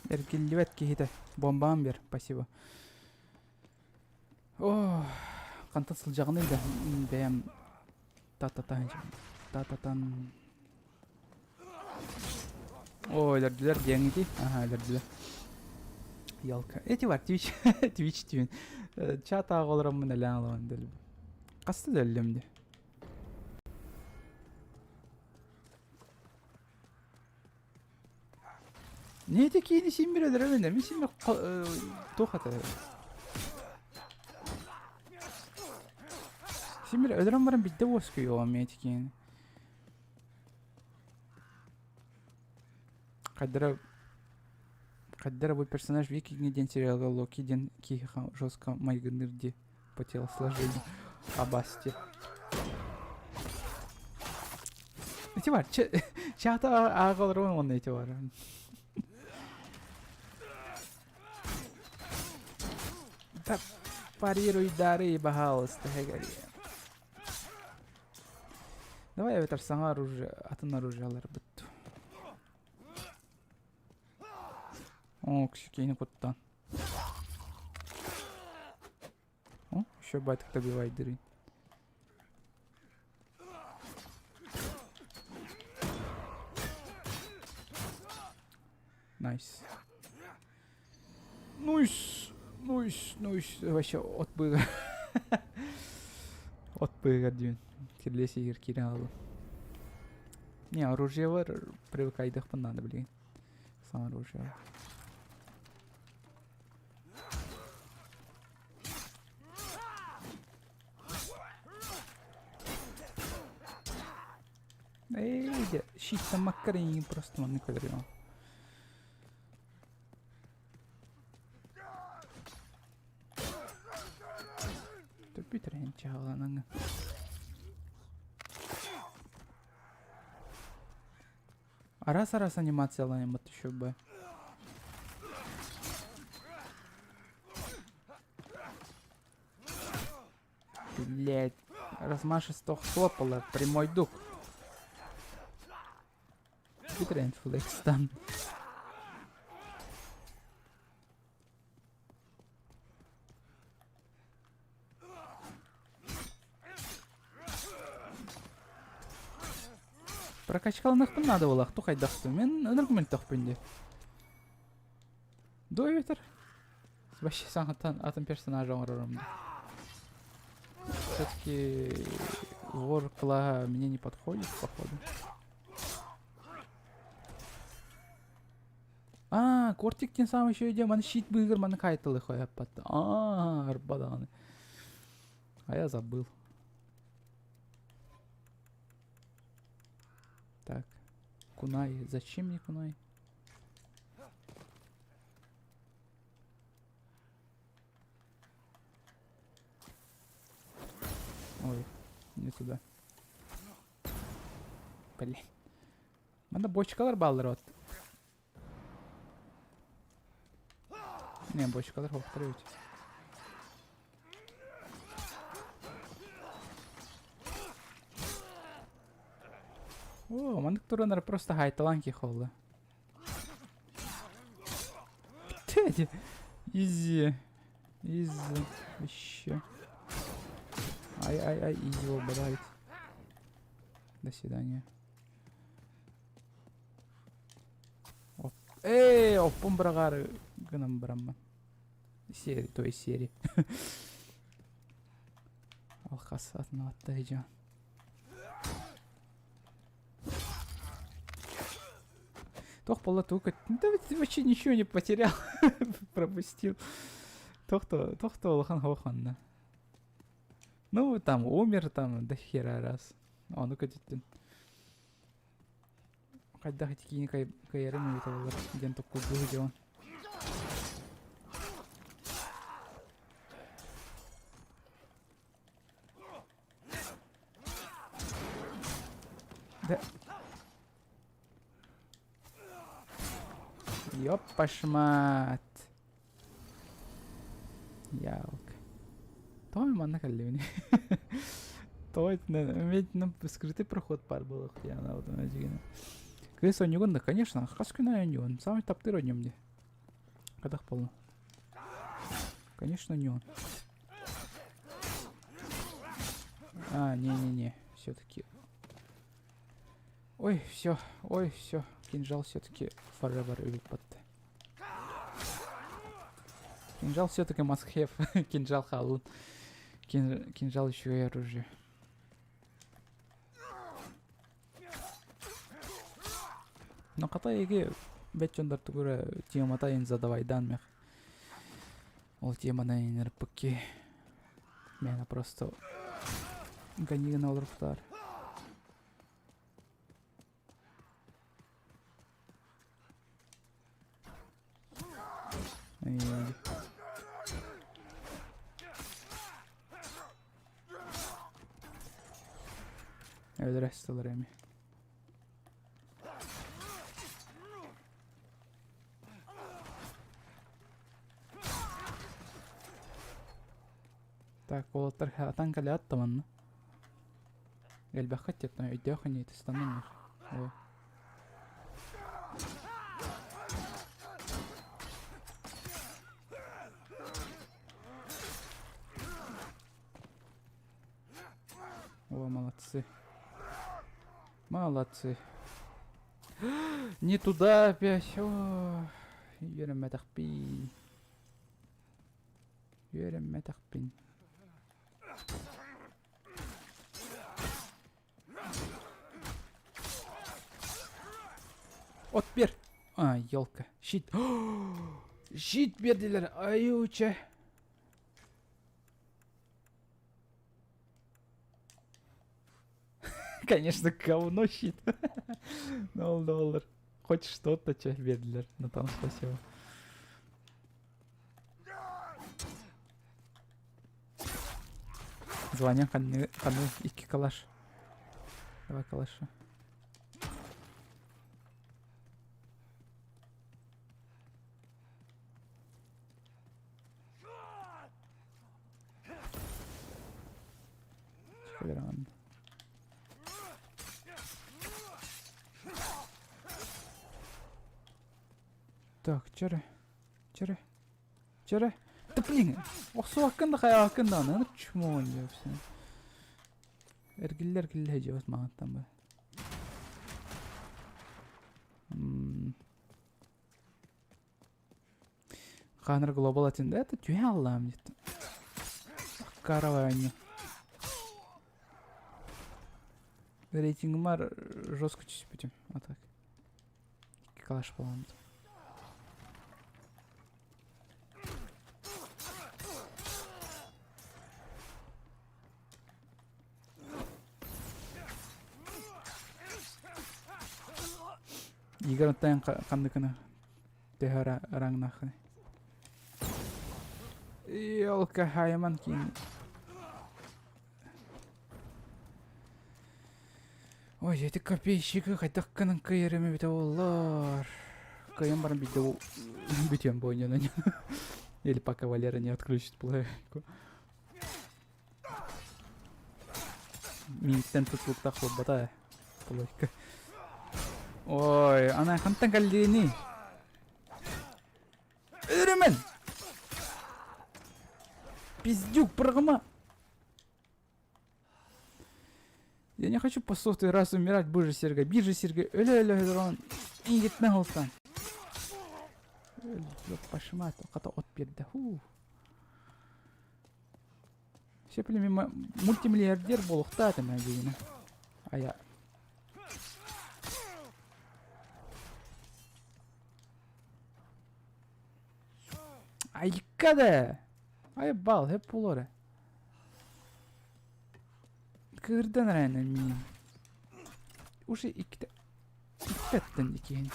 Эргиллибэт киһитэ. Бомбаан бер, спасибо. О, хантан сылдьаҕыный да бэйэм та-та-та та-та-тан. О, өлөрдүлэр диэҥ ити. Аха, өлөрдүлэр. Ялка. Эти бар, Twitch, Twitch түүн. Чат ааҕа олороммун элээн олорон дэлби. Хаста да өллүм дии. Не ити киини син бир өлөрөбүн эми син туох этэ Син бир өлөрөн баран бидде уоскуйуом ити киини. Хайдара Хайдара бу персонаж Викинги диэн сериалга Локи диэн киһиэхэ жестко майгынныыр дии по телосложению Абасти. Ити бар, чаата ааҕа олоробун уонна ити бар. Да парируй дары, пожалуйста, говори. Давай эбэтэр саҥа оружие, атын оружиеларбыт. О, кини куттан. О, еще батик добивайдырын. Найс. Нуйс, нуйс, нуйс. Вообще от быга. От быга диэн. Кирлес егер киирэн аҕалым. Не, оружиелар привыкайдыхпын надо, блин. Саҥа оружие. Эй, щит маккарин просто маннык өлөрүөм. Чаҕыланаҥҥа. Араас-араас анимациялааммыт еще бы. Блять, размашисто хлопала, прямой дух. Флекс там. Прокачкаланыахпын наада буоллах, тух хайдахтым. Мен ынырык мөлтөхпүн дии. Дуо эбэтэр вообще саҥаттан атын персонажа оҥорорум. Все-таки вор класса мне не подходит, походу. Аа, Кортик тем самым еще идем, маны щит быыгыр, маны кайтылы хойаппат. Аа, арба даҕаны. А я забыл. Так, кунай. Зачем мне кунай? Ой, не туда. Блин. Манна бочкалар бааллар вот. Не, бочкалар хоптор эбит. О, маннык тураннар просто хайталаан киһи Бүттэ Изи. Изи. Еще. Ай-ай-ай, изи болбадайт. До свидания. Оп. Эй, оппун быраҕаары гынан бараммын. Серии, то есть серии. Алхас атына дьон. Туох буолла тугу көттүм да вообще ничего не потерял пропустил тохто тохто улахан хоох онно ну там умер там до хера раз ону көтүттүн хайдах итикиини кыайарын ыйыталлар диэн токкуйдуу дьон Да. Ёппашмат. Ялк. Той манна кэллибини. Той ведь ну скрытый проход пар был я на вот Кыыс онньугун да, конечно, хас күн аайы онньугун. Самый таптыыр онньум дии. Кадах буолла. Конечно, не он. А, не-не-не, все-таки. Ой, все, ой, все. Кинжал все-таки forever өлүппат. Кинжал все-таки must have. Кинжал халун. Кинжал еще и оружие. Но хата эги бэт дьоннор тугу эрэ темата ин задавайдаан мэх. Ол теманы инэрпыкки мээнэ просто гони гына олорбуттар. Өлөрө сылар эми. Так, уолаттар атан кэлээт да манна. Элбэххэ тиэттэн өйдөөх инии тыстанным О. О, молодцы. Молодцы. Не туда опять. О, үөрэммэтэхпин. Үөрэммэтэхпин. От бер. А, елка. Щит. Щит бердилер. Аюча. Конечно, говно щит. Нол доллар. Хоть что-то че бердилер. Ну там спасибо. Звание ханны, ханны икки калаш. Давай калаша. Так, чөрө. Чөрө. Чөрө. Да блин, охсуаккын да хайааккын да аны чмо диэпсин. Эргиллэр эргиллэ дьиэбит маҕаттан ба. Ханыр глобал этин да это түһэ аллаам диэт. Караваню. Рейтингымар жестко түспүтүм. А так. Икки калаш буоламмыт. Игорь оттон ханныкына төһө ыраҥнаххыный? Елка хайман киин. Ой, эти копейщики хайдах гынан кыайарым эбитэ буоллар. Кыайан баран биирдэ бүтүөн бойнонон. Или пока Валера не отключит плойку. Мииттэн тутулуктаах буолбата ээ. Плойка. Ой, ана хантан кэллиини? Өлөрүмэн! Пиздюк, бырҕыма! Я не хочу по сотый раз умирать, боже Серга. Бирже Серга, өлө өлө өлө ингитмэ холтан. Пашма, хата от биэрдэ. Ху. Все мультимиллиардер буолуохтаах этим дигинэ. Ая. Айка да! Ай бал, хеп буолуо Кыырдан эрэ миин. Уже иккитэ иккиттэн иккиһин.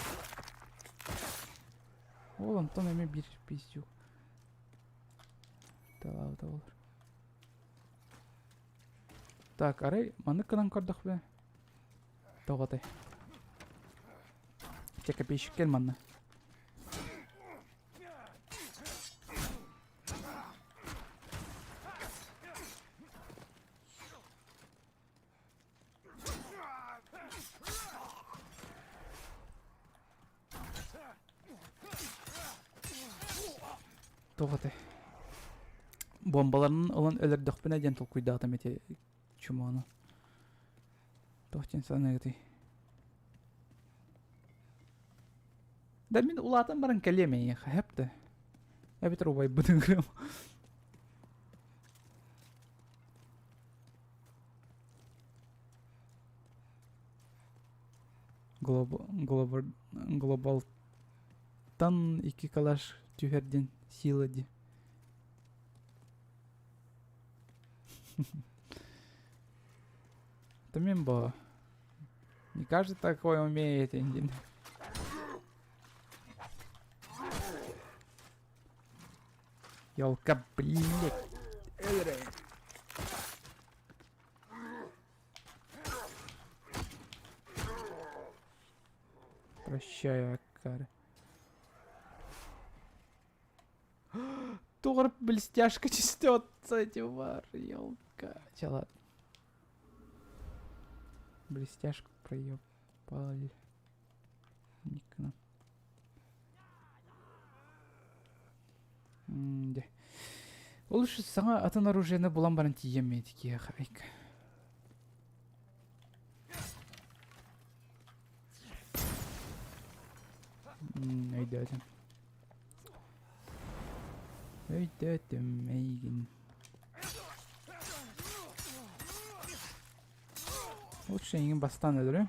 Ол онтон эмиэ биир пиздюк. Талаабыта буолар. Так, арай маннык гынан көрдөхпүнэ тоҕотой. Чэ, копейщик кэл манна. Туох этэй? Бомбаларын ылан өлөрдөхпүнэ диэн толкуйдаатым ити чумону. Туох диэн саныыгытый? Да мин улаатан баран кэлиэм эйиэхэ, хэп да. Эбэтэр убайбытын кырым. Глобал, глобалтан икки калаш түһэр диэн сила ди. Это мимбо. Не каждый такое умеет, Индин. Елка, блядь. Прощай, Аккар. Торп блестяшка чистется, дювар, елка. Че, ладно. Блестяшку проебали. Никна. Дьэ. Ол үш саҥа атын оружиены булан баран тиийэммит киһиэхэ айка. Өйдөөтүм. Өйдөөтүм эйигин. Лучше эйигин бастаан өлөрүм.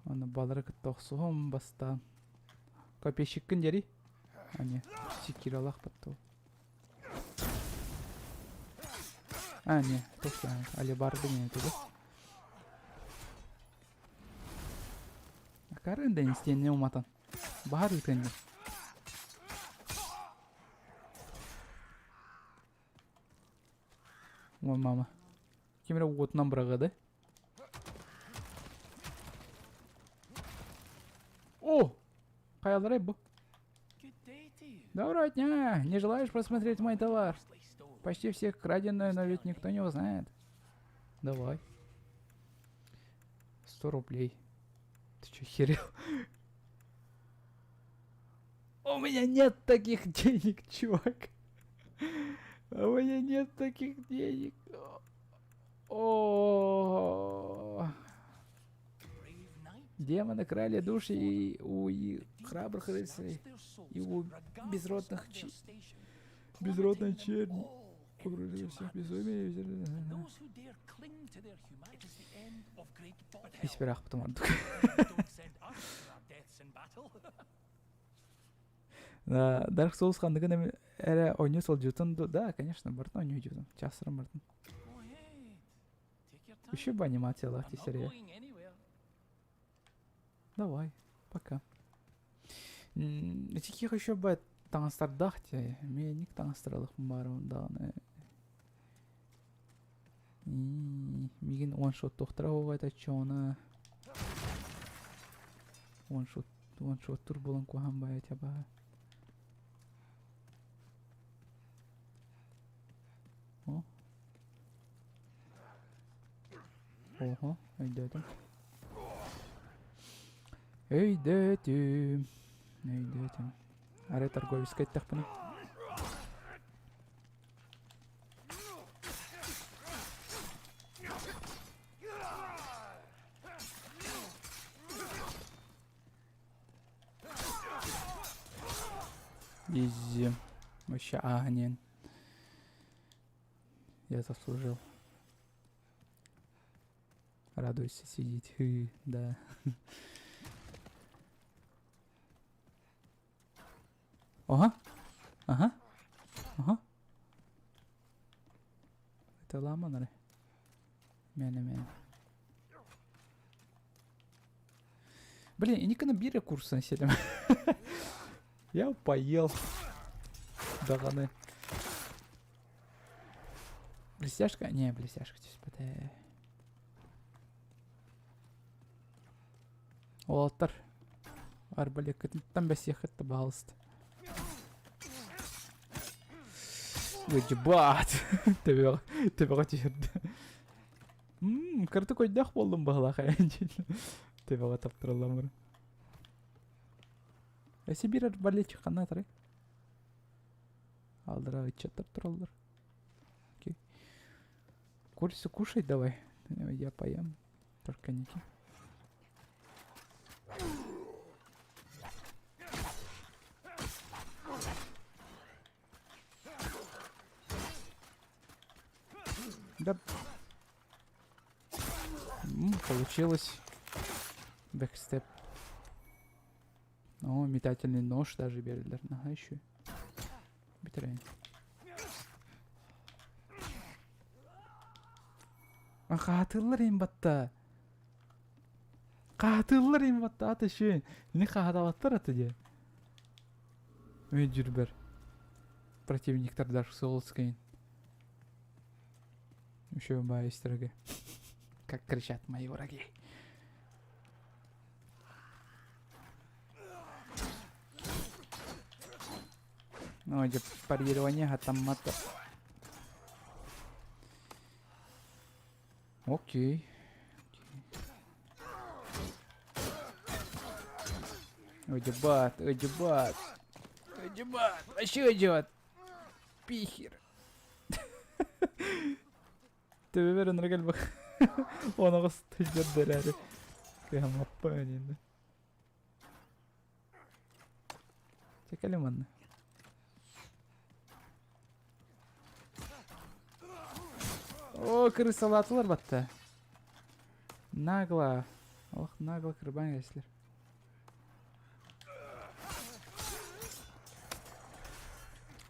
Аны балары кытта охсуһум бастаан. Копейщиккин дери? А не, секиралаах баттал. А, не, точно, алебарды не это, да? Акарын да истиэнне уматан. Баһар ыытыан Ой, мама. Ким эрэ уотунан быраҕыады. О! Хайаларай бу? Доброго дня! Не желаешь просмотреть мой товар? Почти всех краденое, но ведь никто не узнает. Давай. 100 рублей. Ты чё, херел? У меня нет таких денег, чувак. У меня нет таких денег. О, Демоны крали души и у и храбрых рыцарей, и у безродных чи... безродной черни. Погрузили всех в безумие. Испирах потом ордук. Dark Souls ханныгын эрэ оонньуу сылдьыбытын да, конечно, бартын оонньуу дьыбытым. Чаастарын бартын. Еще бы анимациялаах дии серия. Давай, пока. Этиких еще бы таҥастардаах дии. Миэник таҥастаралыхпын баарыбын даҕаны. Мигин one-shot туохтара оҕо оччоҕуна one-shot one-shot-тур буолан куһаҕан баайа баҕа. О. Ого, өйдөөтүм. Өйдөөтүм. Өйдөөтүм. Арай торговецка эттэхпинэ. Изи. Вообще агнен. Я заслужил. Радуйся сидеть. Хы, да. Ага. Ага. Ага. Это ламанары. Мэне мэне. Блин, и никогда бире курса селем. Я поел. Даҕаны. Блестяшка? Не, блестяшка түспэтэ. Уолаттар арбалеккытыттан бэсиэххит пожалуйста. Ебать! Төбөҕө төбөҕө түһэрдэ. Мм, кырдык өйдөөх буоллум баһылаах Төбөҕө таптырылламыр. Эси биир арбалетчик ханна атарай? Алдыра ыччаттар тураллар. Окей. Курицу кушай давай. Я поем. Только не Да. Получилось. Backstep. О, метательный нож даже бердилэр. Наһаа еще. Бүтэрэн. Хаатыллар имбатта. Хаатыллар имбатта аты шүн. Не хааталаттар аты де. Мен жүрбер. Противниктар Dark Souls кейн. Еще баистерге. Как кричат мои враги. Ну, дьэ, парирование хатаммата. Окей. Ой, дебат, ой, дебат. Вообще идет. Пихер. Төбөбөр ынырык элбэх. Оноҕос тыйдырдыр Кыһаммаппын инде. Чэ кэлим манна. О, крысалаатылар батта. Нагло. Ох, нагло кырбаан кэслэр.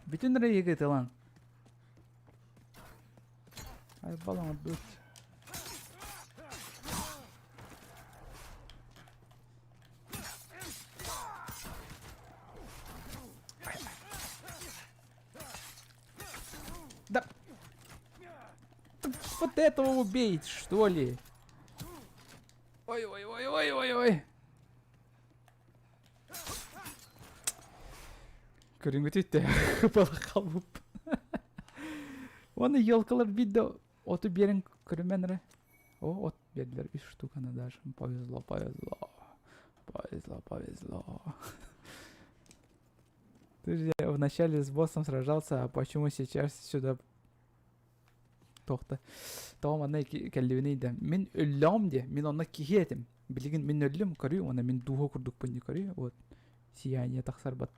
Бүтүн рейги ытылан. Ай, балам отдуть. Да. Вот этого убей, что ли? Ой-ой-ой-ой-ой-ой. Көрүҥүтүттэ балахалбып. Оны елкалар бидде оту берин көрүмэн эрэ. О, от бердилер үс штуканы даже. Повезло, повезло. Повезло, повезло. Ты же вначале с боссом сражался, а почему сейчас сюда Туохта тоҕо манна кэллибиний да мин өллөҕүм диэ мин онно киһи этим билигин мин өллүм көрү уонна мин дууһа курдукпун дии көрү вот сияние тахсарбат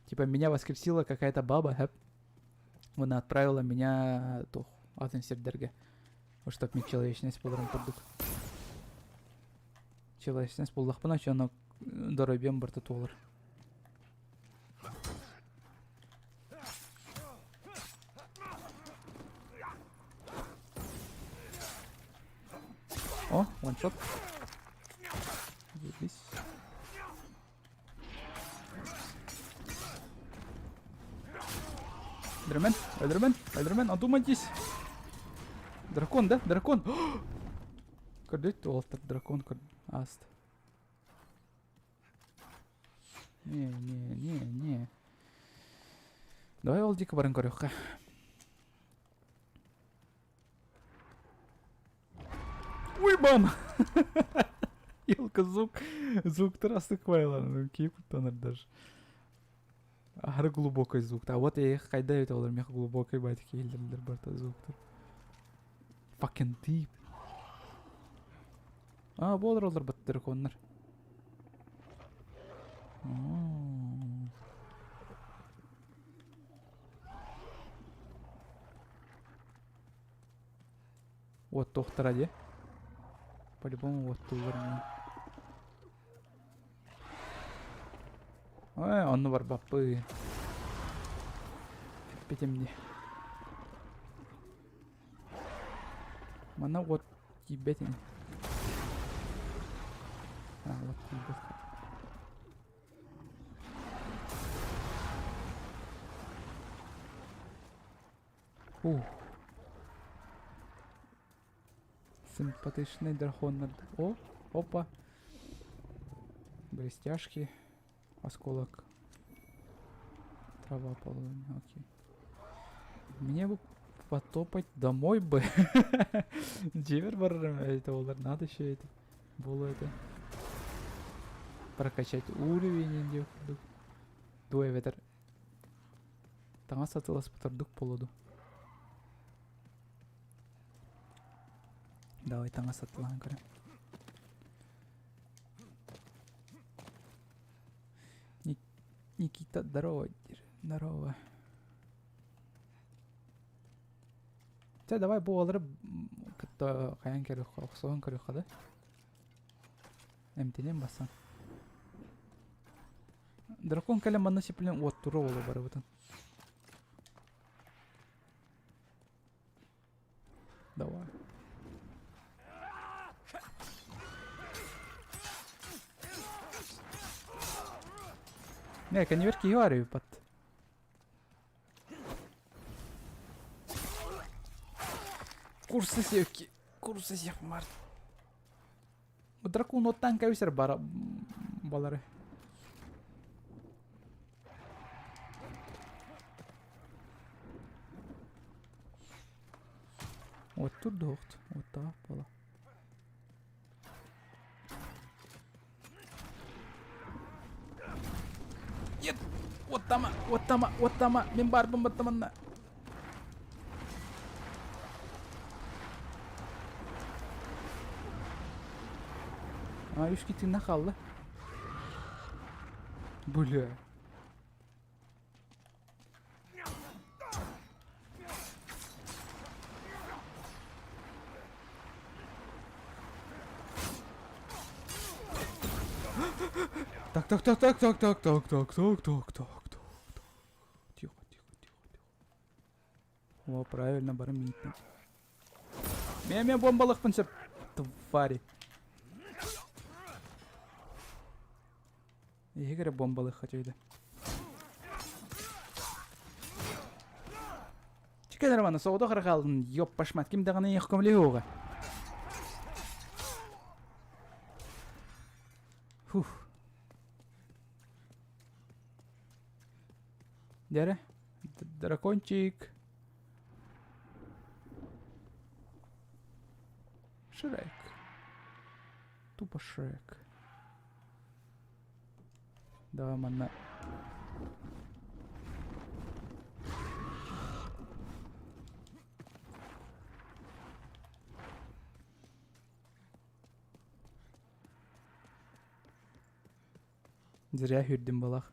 типа меня воскресила какая-то баба хэп уонна отправила меня туох атын сирдэргэ чтоб мин человечность буоларым курдук человечность буллахпына чоно доруобуйам барыта туолар О, ваншот. Заебись. Өлөрүмэн, өлөрүмэн, өлөрүмэн, одумайтесь. Дракон, да? Дракон. Көрдөйт уолаттар дракон ааста. Не, не, не, не. Давай ол диэки баран көрүөххэ. Уй, бам! Елка звук, звук трассы квайлан, киһи куттанар даже. Аһары глубокий звук. А вот я их хайда это олар мех глубокий байтик киһилдерлер барта звуктар. Fucking deep. А, буолар олар бат драконнар. Вот тохтара де. По-любому вот тулар. Ой, онну барбаппы. Эппитим дии. Манна уот тиийбэт ини. А, уот тиийбэт. Ух. Симпатичный дракон. О, опа. Блестяшки. Осколок. Трава половина, окей. Мне бы потопать домой бы. Дьиэбэр барарым это олар. Надо еще это. Было это. Прокачать уровень диэх курдук. Дуо эбэтэр таҥас атыыласпыт ордук буолуо дуу. Давай таҥас атыылаһан көрөм. Никита, здорово, здорово. Чэ, давай бу уоллары кытта хайаан көрүөххэ, охсуһан көрүөххэ да. Эмтиниэн бассан. Дракон кэлэн манна сиплен уоттура уолу барыбытын. Давай. Не, кэннибэр киһи баар эбит Курса сиэкки, курса сиэх бар. Дракон оттан кэбисэр бара балары. Оттур дуохт, оттаах буола. Нет! Оттама, оттама, оттама, мин баарбын баттаманна. А, үс китинна хаалла. Бля. Так, так, так, так, так, так, так, так, так, так, так, так, так. Тихо, тихо, тихо, тихо. О, правильно, бары мииттим. Мен бомбалықпын сөп, твари. Иһигэр бомбалыахха үчүгэй. Кэлэр маны соҕотох эрэ хаалдын, ёппашмат, ким даҕаны эйиэхэ көмөлөһүөҕэ. Фух. Дэрэ, дракончик. Шрек. Тупо Шрек. Давай манна. Зря хүрдүм балах.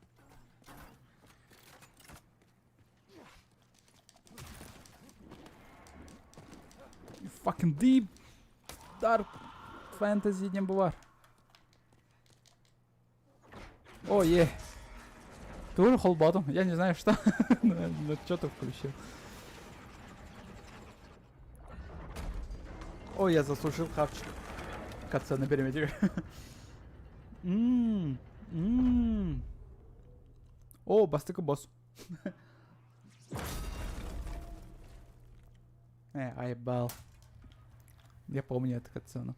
Fucking deep dark fantasy диэн бу бар. О, е. Тоже холботом. Я не знаю что, но что-то включил. Ой, я заслужил хавчик. Катсаны беремедик. Ммм. Ммм. О, бастакы босс. Э, айбал. Я помню эту катсцену.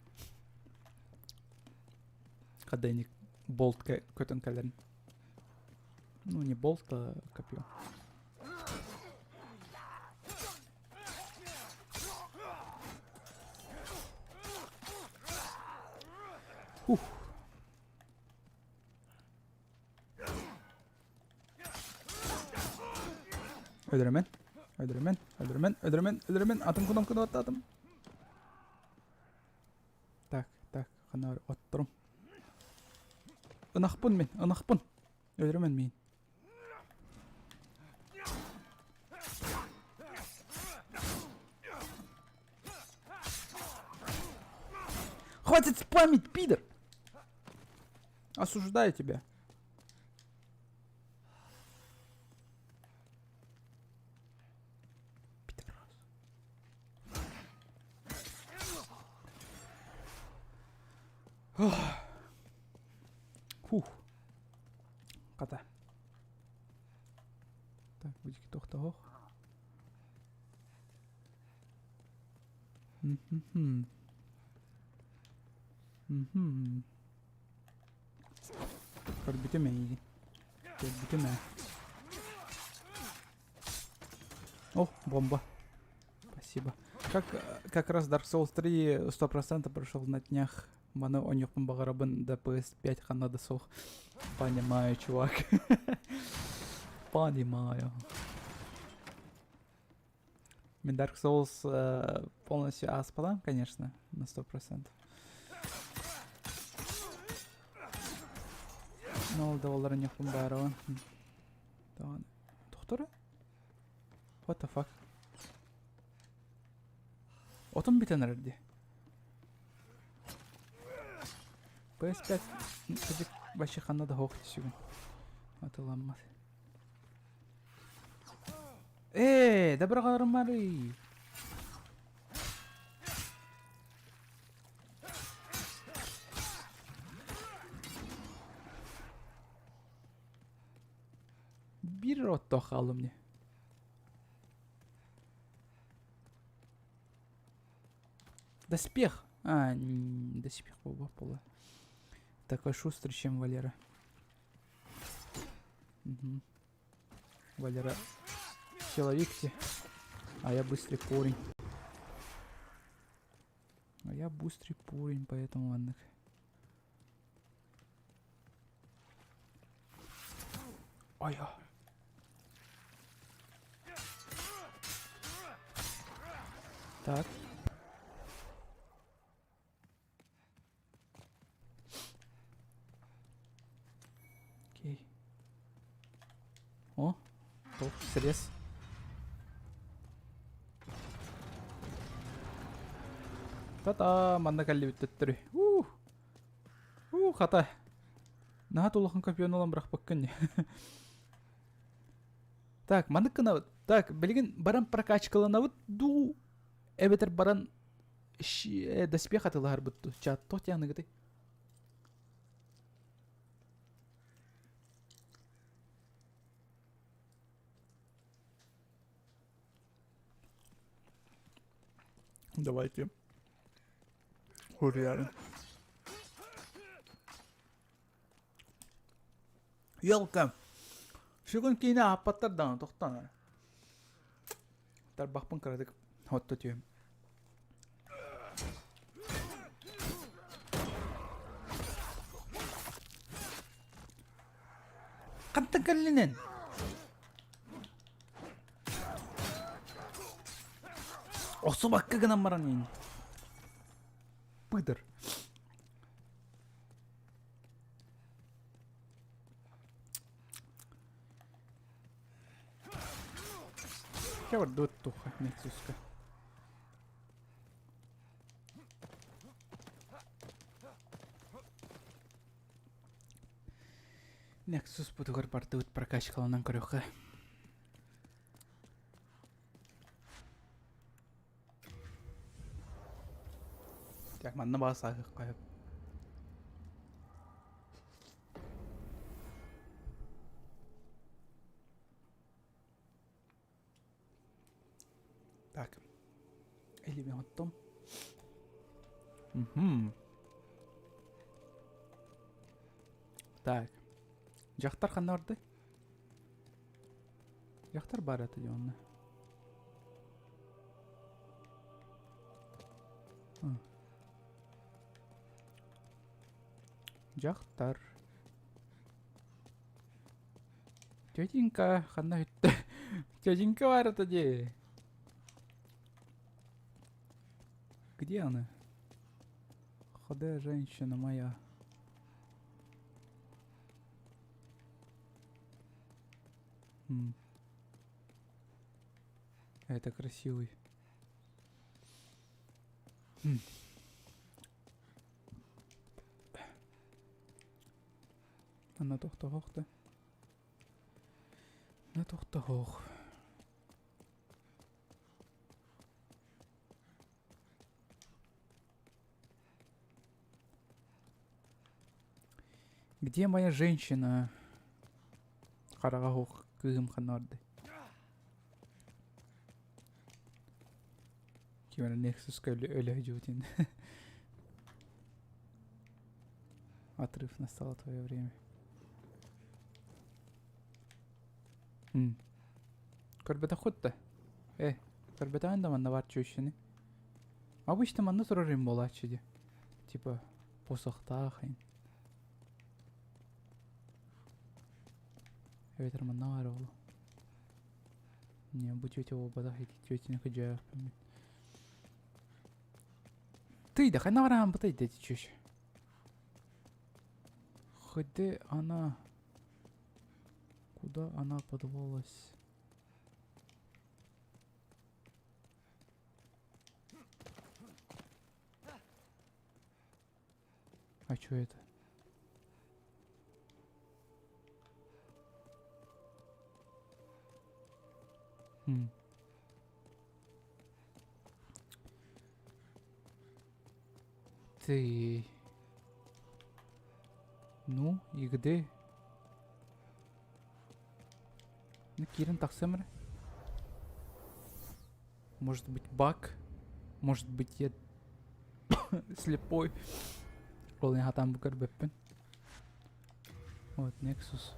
Когда болт көтөн кэлэрин. Ну, не болт, а копье. Фух. Өлөрөмөн, өлөрөмөн, өлөрөмөн, өлөрөмөн, өлөрөмөн, атым кнопканы баттаатым. Так, так, ханаар отторум. Ынахпын мин, ынахпын. Өлөрөмөн мин. Хватит спамить, пидор! Осуждаю тебя. Пидорас. Фух. Хата. Так, будики тохтоох. Мгм. Мгм. Көрбүтүм эйигин. Көрбүтүм ээ. О, бомба. Спасибо. Как, как раз Dark Souls 3 100% прошел на днях. Маны оньохпун баҕарабын да PS5 ханна да суох. Понимаю, чувак. Понимаю. Мен Dark Souls полностью ааспалаам, конечно, на 100%. Но ол да буоллар оньохпун баарабын. Тохтора? What the fuck? Отун бүтэн эрэр дии. PS5 кырдьык вообще ханна да суох сүгүн. Атыламмат. Ээ, да быраҕарымарый. Биир оттоох хааллым дии. Доспех. А, доспех буолла. Такой шустрый, чем Валера. Угу. Валера человек те, а я быстрый парень. А я быстрый парень, поэтому маннык. Ой, а. Так. Окей. О, топ, срез. Та-та, манна кэллибит төттөрү. Ух. Уу, хата. Наһаа улахан копьену ылан бырахпаккын дии. Так, маннык гынабыт. Так, билигин баран прокачкаланабыт дуу, эбэтэр баран доспех атылаһарбыт дуу. Чат, туох диэхныгытай? Давайте. Хуруйарын. Елка. Сүгүн киинэ аһаппаттар даҕаны тохтоон эрэ. Тарбахпын кыратык хотто түһүм. Хантан кэллинэн? Охсубакка гынан баран иин. Пыдыр. Чэ бардыбыт туха Nexusка. Nexus бутугар бардыбыт прокачкаланан көрүөххэ. Так, манна баа сааһыахха сөп. Так. Илими оттом. Угу. Так. Дьахтар ханна барды? Дьахтар баар этэ дии онно. Дьахтар. Тетенька ханна бүттэ? Тетенька баар этэ дии. Где она? Ходе женщина моя. М. Это красивый. Хм. Ана тохтоһох да. На тохтоһох. Где моя женщина? Хараҕа суох кыыһым ханна барда? Ким эрэ Nexus-ка өлө сылдьыбытын. Отрыв настало твое время. М. Көрбөтөххүт да? Э, көрбөтөҕүн да манна баар чүөччүнү. Обычно манна турар им буолааччы дии. Типа посохтаах ин. Эбэтэр манна баар буолуо. Не, бу тетя буолбатах ити тетяны кыдьаахпын мин. Ты да ханна бараан бытай дети чүөчэ. Где она? Куда она подвалась? А что это? М. Ты... Ну, и где? Ну, киирэн тахсыам эрэ. Может быть, баг? Может быть, я слепой? Ол эн хатаан бу көрбөппүн. Вот, Nexus.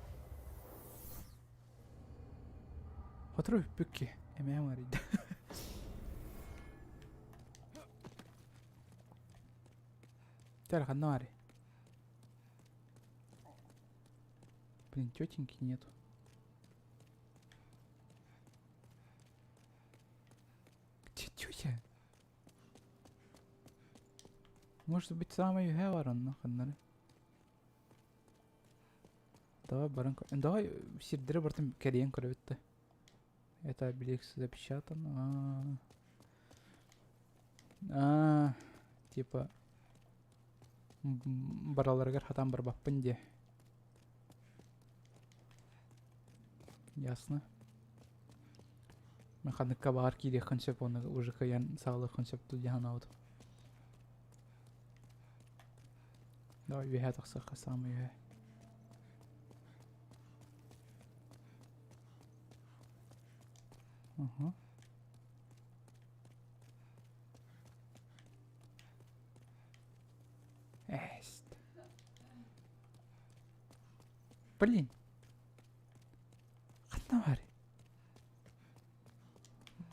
Сотору бүппүк эмээм арыйда. Тэр ханна баарый? Блин, тетеньки нету. Где тетя? Может быть, самый үһэ бар онно ханнары. Давай баран Давай сирдери бартын кэрийэн көрөбүт да. Это обелиск запечатан. А, -а, -а типа бараларыгар хатан барбаппын диэ. Ясно. Мен ханныкка баар киириэххин сөп уонна уже кыайан саҕалыаххын сөп дуу дии санаабытым. Давай үөһээ тахсыахха саамай үөһээ. Ага. Блин. Ханна баар?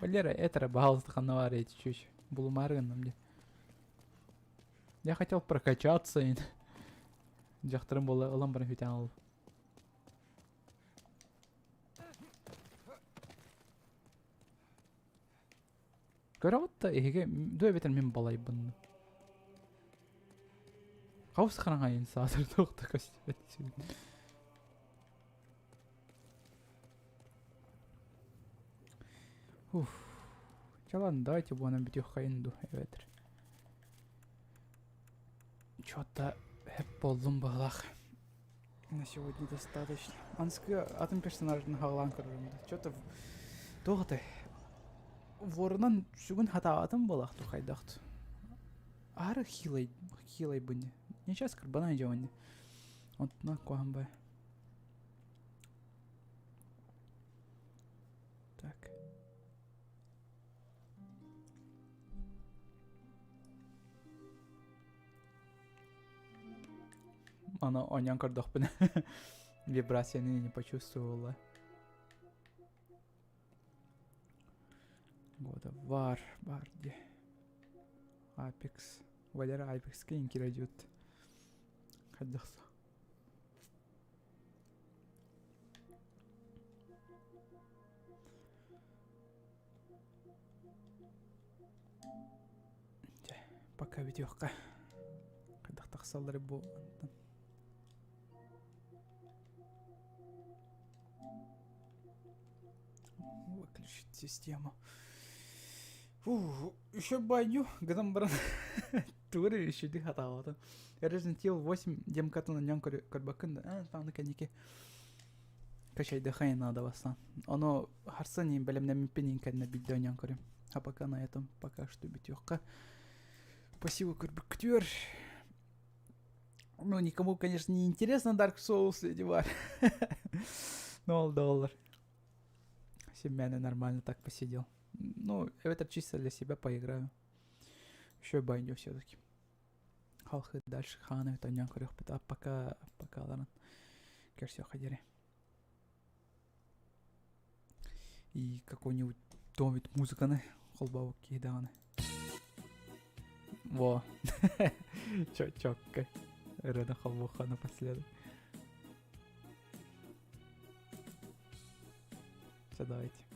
Валера, это пожалуйста, ханна баар чуть-чуть. Булумаары гынным дии. Я хотел прокачаться. Дьахтарым буола ылан баран хүтэн ыл. Көрөҕүт да эһиги дуо эбэтэр мин балайбын. Хаус хараҥайын саатар туох да көстүбэт Уф. Чэ ладно, давайте буонан бүтүөххэйин дуу эбэтэр. Чё-то хэп буоллум быһылаах. На сегодня достаточно. Анскы атын персонажын хаалаан көрөрүм да. Чё-то туох этэй? Ворунан сүгүн хатаабатым буолаах ту хайдахт. Аары хилай хилайбын. Нечас кырбанай дьоҕунни. Онтунан куһан бай. Так. Аны оонньоон көрдөхпүнэ вибрацияны не почувствовала. God of War бар дии. Apex. Валера Apex-ка иҥкирэдьиэт. Хайдах Дьэ, пока бүтүөххэ. Хайдах тахсаллар бу онтон. Выключить систему. Фу, еще баню, гынан баран тугу еще хатаабатым. Resident Evil 8 демкатын онньон көрбөккүн да, э, тааны кэнники качайдыхай надо бастан. Ону харсан иин бэлэмнэммиппин иин кэннэ биирдэ онньон көрүм. А пока на этом пока что бүтүөххэ. Спасибо көрбүккүтүөр. Ну, никому, конечно, не интересно Dark Souls эти бар. Ну, ол доллар. Семяны нормально так посидел. Ну, это чисто для себя поиграю. Еще баню все-таки. Халхы дальше ханы тонян көрөхпүт. А пока пока ларан көрсүөххэ диэри. И какой-нибудь домит музыканы холбообут киһи даҕаны. Во. Чё чёкко. Ырыаны холбуохха напоследок. Все, давайте.